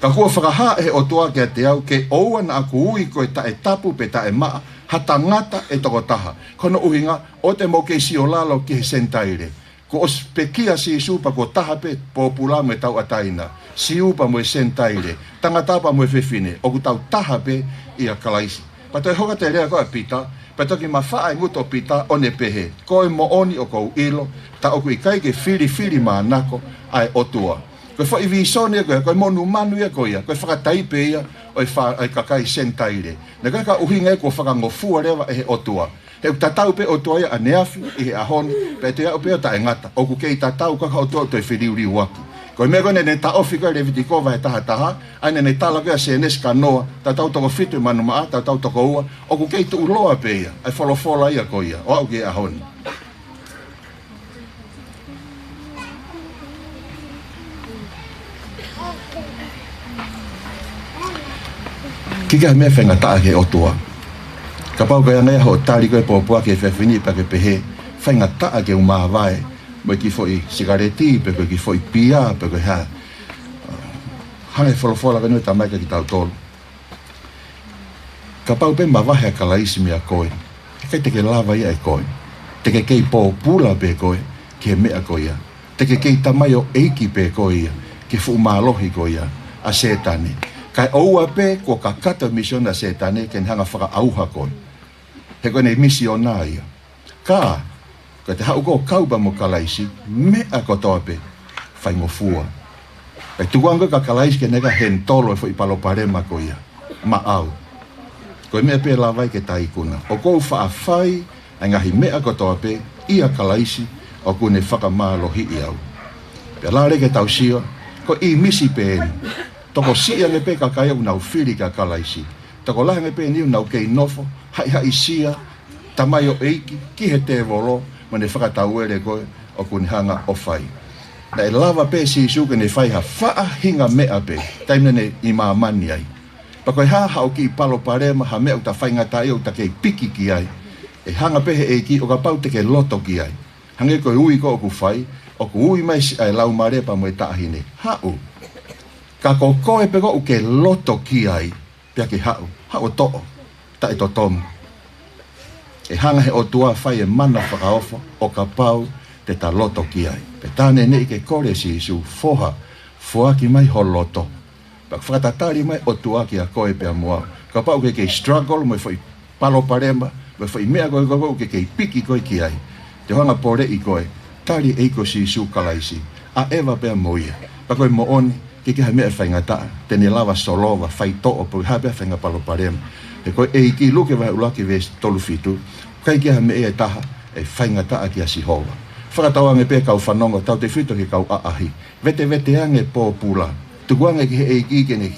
Ka kuo fakahā ʻe he ʻOtua kiate au, ke ʻoua naʻa ku ui ko e taʻetapu pe taʻemaʻa ha tangata ʻe toko taha. Ko hono ʻuhinga, ʻoua te mou kei sio lalo ki he Senitaile. Kuo ʻosi pekia ʻa Sīsū pea kuo taha pē pōpula mo e tauʻatāina, Siu pea mo e Senitaile, tangata pea mo e fefine, ʻoku tau taha pē ʻia Kalaisi. Pea toe hoko atu e lea ko ē ʻa Pita, pea toki mafaʻa e ngutu ʻo Pita ʻo ne pehē, ko e moʻoni ʻoku ou ʻilo, tā ʻoku ʻikai ke filifilimānako ʻa e ʻOtua. Ko e foʻi vīsone ko ē, ko e monumanu ia ko ia, ko e fakataipe ia ʻo e fa-, ʻa e kakai Senitaile. Naʻe ʻikai ke ʻuhinga ia kuo fakangofua leva ʻe he ʻOtua. He ʻoku tatau pē ʻOtua ia ʻaneafi, ʻi he ʻaho ni, pea ʻe toe aʻu pē ʻo taʻengata. ʻOku kei tatau, ʻikai ko ha ʻOtua ʻoku toe feliuliuaki. Ko e meʻa ko ē naʻa ne taʻofi ko ē ʻi Levitiko vahe taha taha, ʻa ia naʻa ne tala ko ē ʻa Sēnesi kia Noa, tautau toko fitu e manu maʻa, tautau toko ua, ʻoku kei tuʻuloa pē ia ʻa e folofola ia ko ia ʻo aʻu ki he ʻaho ni. ʻIkai ke ʻi ai ha meʻa faingataʻa ki he ʻOtua. Kapau ko e anga ia hoʻo tali ko ē e pōpula ki he efiafi ni pea ke pehē, faingataʻa ke u māvae mo e kiʻi foʻi sikaleti, pe ko e kiʻi foʻi pia, pe ko e hā. Hanga ʻe he folofola ko eni ʻo tamai kia kitautolu. Kapau pē ʻe mavahe ʻa Kalaisi meiate koe, ʻe ʻikai te ke lava ia ʻe koe. Te ke kei pōpula pē koe ki he meʻa ko ia. Te ke kei tamaioʻeiki pē koe ia ki he fuʻu mālohi ko ia ʻa Sētane. Kae ʻoua pē kuo kakato e misiona ʻa Sētane ke ne hanga ʻo fakaʻauha koe. He ko ʻene misiona ia. Ka, ka te haʻu koe ʻo kau pea mo Kalaisi, meʻa kotoa pē faingofua. Pea tukuange koe kia Kalaisi ke ne hanga ʻo henitolo e foʻi palopalema ko ia maʻau. Ko e meʻa pē ʻe lava ai ke ta ikuna. ʻOku ou faʻa fai ʻa e ngaahi meʻa kotoa pē ʻia Kalaisi ʻoku ne fakamālohiʻi au. Pea lale ke tau sio, ko e ʻīmisi pē eni. Tokosiʻi ange pē kakai ʻoku nau fili kia Kalaisi. Tokolahi ange pē eni ʻoku nau kei nofo haʻihaʻisia, tamaioʻeiki ki he tēvolo, mo ʻene fakatauele ko ē ʻoku ne hanga ʻo fai. Naʻe lava pē ʻe Sīsū ke ne fai ha faʻahinga meʻa pē taimi naʻa ne ʻi māmani ai. Pea ko e hā haʻo kiʻi palopalema, ha meʻa ʻoku ta faingataʻaʻia ʻoku ta kei piki ki ai, ʻe hanga pē he ʻEiki ʻo kapau te ke loto ki ai. Hangē ko e ui ko ē ʻoku fai, ʻoku ui mai siʻa e laumālie pea mo e taʻahine, haʻu. Ka ko koe pē ko ē ʻoku ke loto ki ai, pea ke haʻu, haʻu ʻo toʻo, taʻetotomu. ʻE hanga he ʻOtua ʻo fai e mana fakaofo ʻo kapau te ta loto ki ai. Pea tā neʻineʻi ke kole ʻe Sīsū, Foha, foaki mai ho loto. Pea ʻoku fakatatali mai e ʻOtua kiate koe pea mo au. Kapau ʻoku ke kei struggle mo e foʻi palopalema, mo e foʻi meʻa ko ē ʻoku ke kei piki koe ki ai, te u hanga ʻo poleʻi koe, tali e ʻEiki ko Sīsū Kalaisi, ʻaʻeva pea mo ia. Pea ko e moʻoni, ʻikai ke ʻi ai ha meʻa ʻe faingataʻa te ne lava ʻo solova, faitoʻo, pe ko e hā pē ha faʻahinga palopalema. He ko e ʻEiki, Luke vahe ʻuluaki veesi tolu fitu, ʻikai ke ʻi ai ha meʻa ʻe taha ʻe faingataʻa kia Sihova. Fakatauange pē kau fanongo, tautefito ki he kau ʻaʻahi. Vetevete ange e pōpula. Tukuange ki he ʻEiki ke ne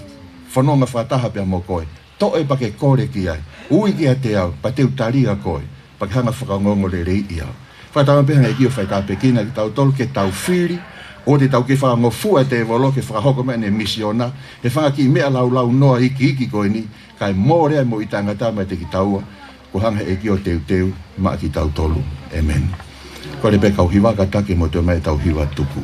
fononga fakataha pea mo koe. Toʻo pea ke kole ki ai. Ui kiate au, pea te u tali ʻa koe, pea ke hanga ʻo fakaongoongoleleiʻi au. Fakatauange pē hanga ʻe he ʻEiki ʻo faitāpuekina kitautolu ke tau fili, ʻoua te tau kei fakangofua e tēvolo ke fakahoko mai ʻene misiona he fanga kiʻi meʻa laulaunoa iiki ko eni, kae mole ai e moʻui taʻengata meiate kitaua, kuo hanga he ʻEiki ʻo teuteu maʻa kitautolu. ʻĒmeni. Kole pē kau hiva kātaki mo toe mai ʻetau hiva tuku.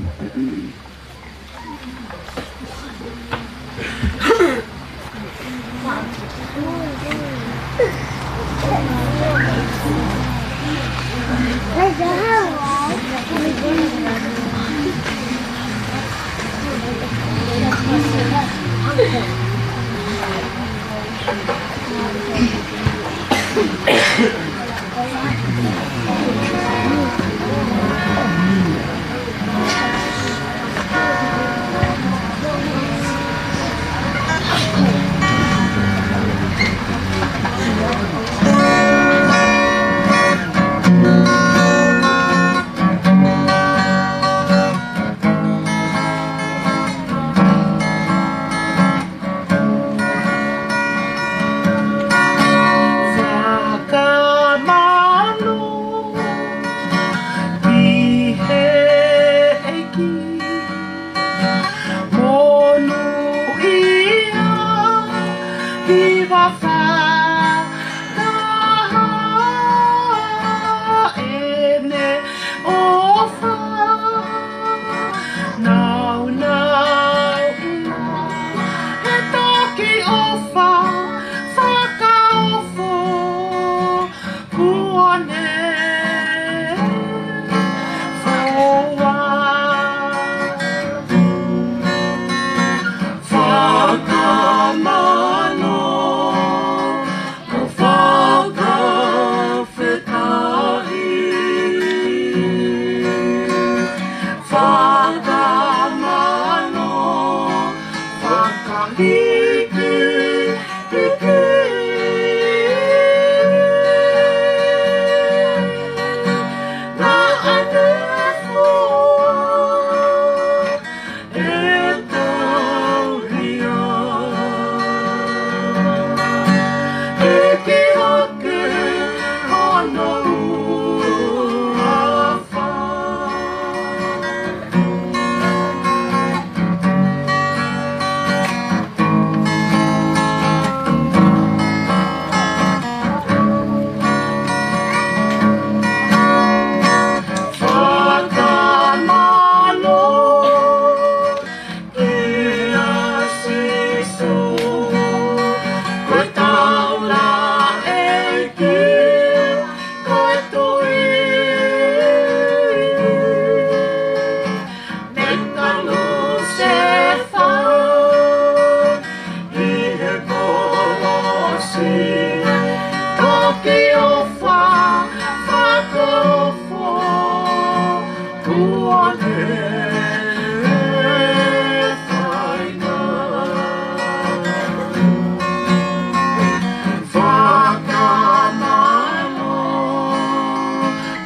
Fakamālō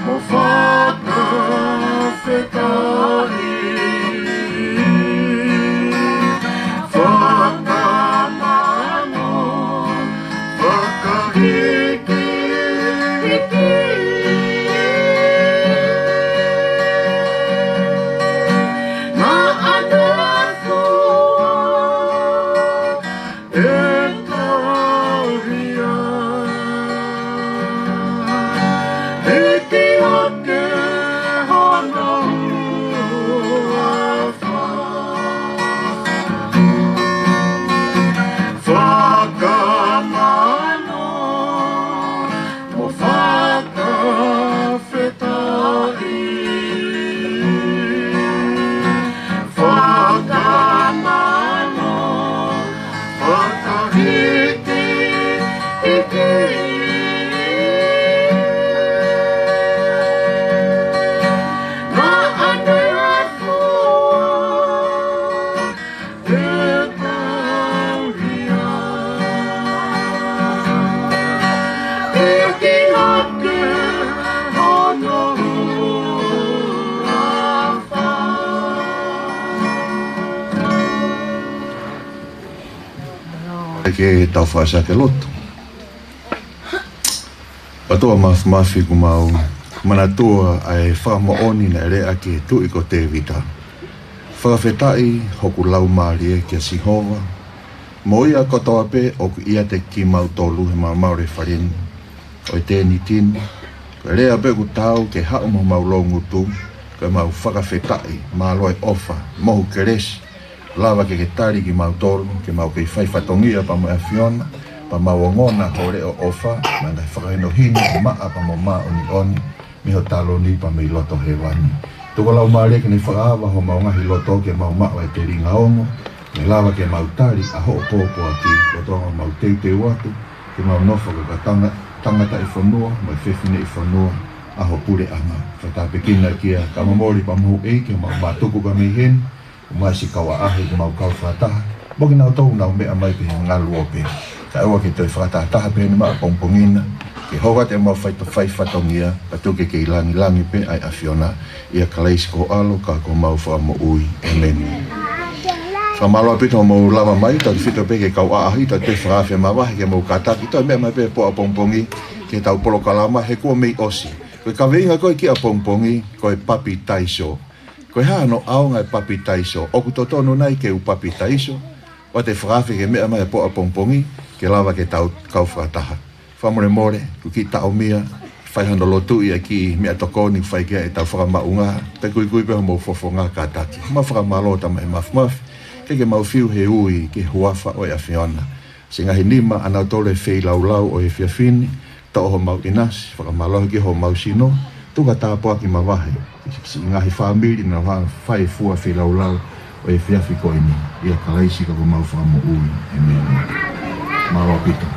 mo fakafetaʻi. Fakamālō, fakahīkihiki. Naʻa ne fua e kaveinga, hiki hake hono huafa. Fakamālō mo fakafetaʻi. Fakamālō, fakahīkihiki. Naʻa ne fua e kaveinga, hiki hake hono huafa. Ke tau fakaʻosi ʻaki e lotu. ʻOtua Māfimafi, ʻoku mau manatua ʻa e fakamoʻoni naʻe lea ʻaki ʻe he tuʻi ko Tēvita: Fakafetaʻi hoku laumālie kia Sihova, mo ia kotoa pē ʻoku ʻiate kimautolu he malumalu ʻo e fale ni, ʻo e tēniti ni. Ko e lea pē ʻoku taau ke haʻu mei homau loungutu, ko ʻemau fakafetaʻi, mālō e ʻofa mo hoʻo kelesi, lava ke ke tali kimautolu ke mau kei fai fatongia pea mo e ʻAfiona, pea mau ongona hoʻo leʻo ʻofa, mo e ngaahi fakahinohino maʻa pea mo māʻoniʻoni mei ho taloni pea mei loto hēvani. Tuku ho Laumālie ke ne fakaava homau ngaahi loto ke mau maʻu e telinga ongo, ke lava ke mau tali ʻa hoʻo pōpoaki, lolotonga ʻemau teuteu atu ke mau nofo ko e kau tanga-, tangataʻi fonua mo e fefineʻi fonua ʻa ho puleʻanga. Fakatāpuekina kia Kamomoli pea mo houʻeiki, ʻoku mau mātuku pē mei heni, ʻomai siʻi kau ʻaʻahi ʻoku mau kau fakataha, mo kinautolu ʻoku nau meʻa mai pē he ngalu ope. Kae ʻoua ke toe fakatahataha pē heni maʻa pongipongi na, ke hoko atu ʻemau fai, fai fatongia, pea tuku ke kei langilangi pē ʻa e ʻAfiona. ʻIa Kalaisi ko ho ʻAlo ka ko homau Fakamoʻui. ʻĒmeni. Fakamālō ʻaupito hoʻomou lava mai, tautefito pē ki he kau ʻaʻahi, tautefito fakaafe mavahe ke mou kātaki, toe meʻa mai pē he pō ʻapongipongi ki heʻetau polokalama, he kuo mei ʻosi. Ko e kaveinga ko ē ki ʻapongipongi, ko e papitaiso. Ko e hā hono ʻaonga e papitaiso? ʻOku totonu nai ke u papitaiso? ʻOua te fakaafe ke meʻa mai he pō ʻapongipongi, ke lava ke tau kau fakataha. Fakamolemole, ʻoku kiʻi taʻomia, fai hano lotuʻi ʻa e kiʻi meʻatokoni ʻoku fai ki ai ʻetau fakamaʻunga, pea kuikui pē hoʻomou fofonga kātaki. Mau fakamālō Tamai Māfimafi, ke ke mau fiu he ui ki he huafa ʻo e ʻAfiona. Siʻi ngaahi nima ʻanautolu ʻe feilaulau ʻo e efiafi ni, toʻo homau ʻinasi, fakamālohi ki homau sino, tuku ha tāpuaki mavahe ki siʻi ngaahi fāmili naʻa nau fai e fua feilaulau ʻo e efiafi ko eni. ʻIa Kalaisi ko homau Fakamoʻui. ʻĒmeni. Mālō ʻaupito.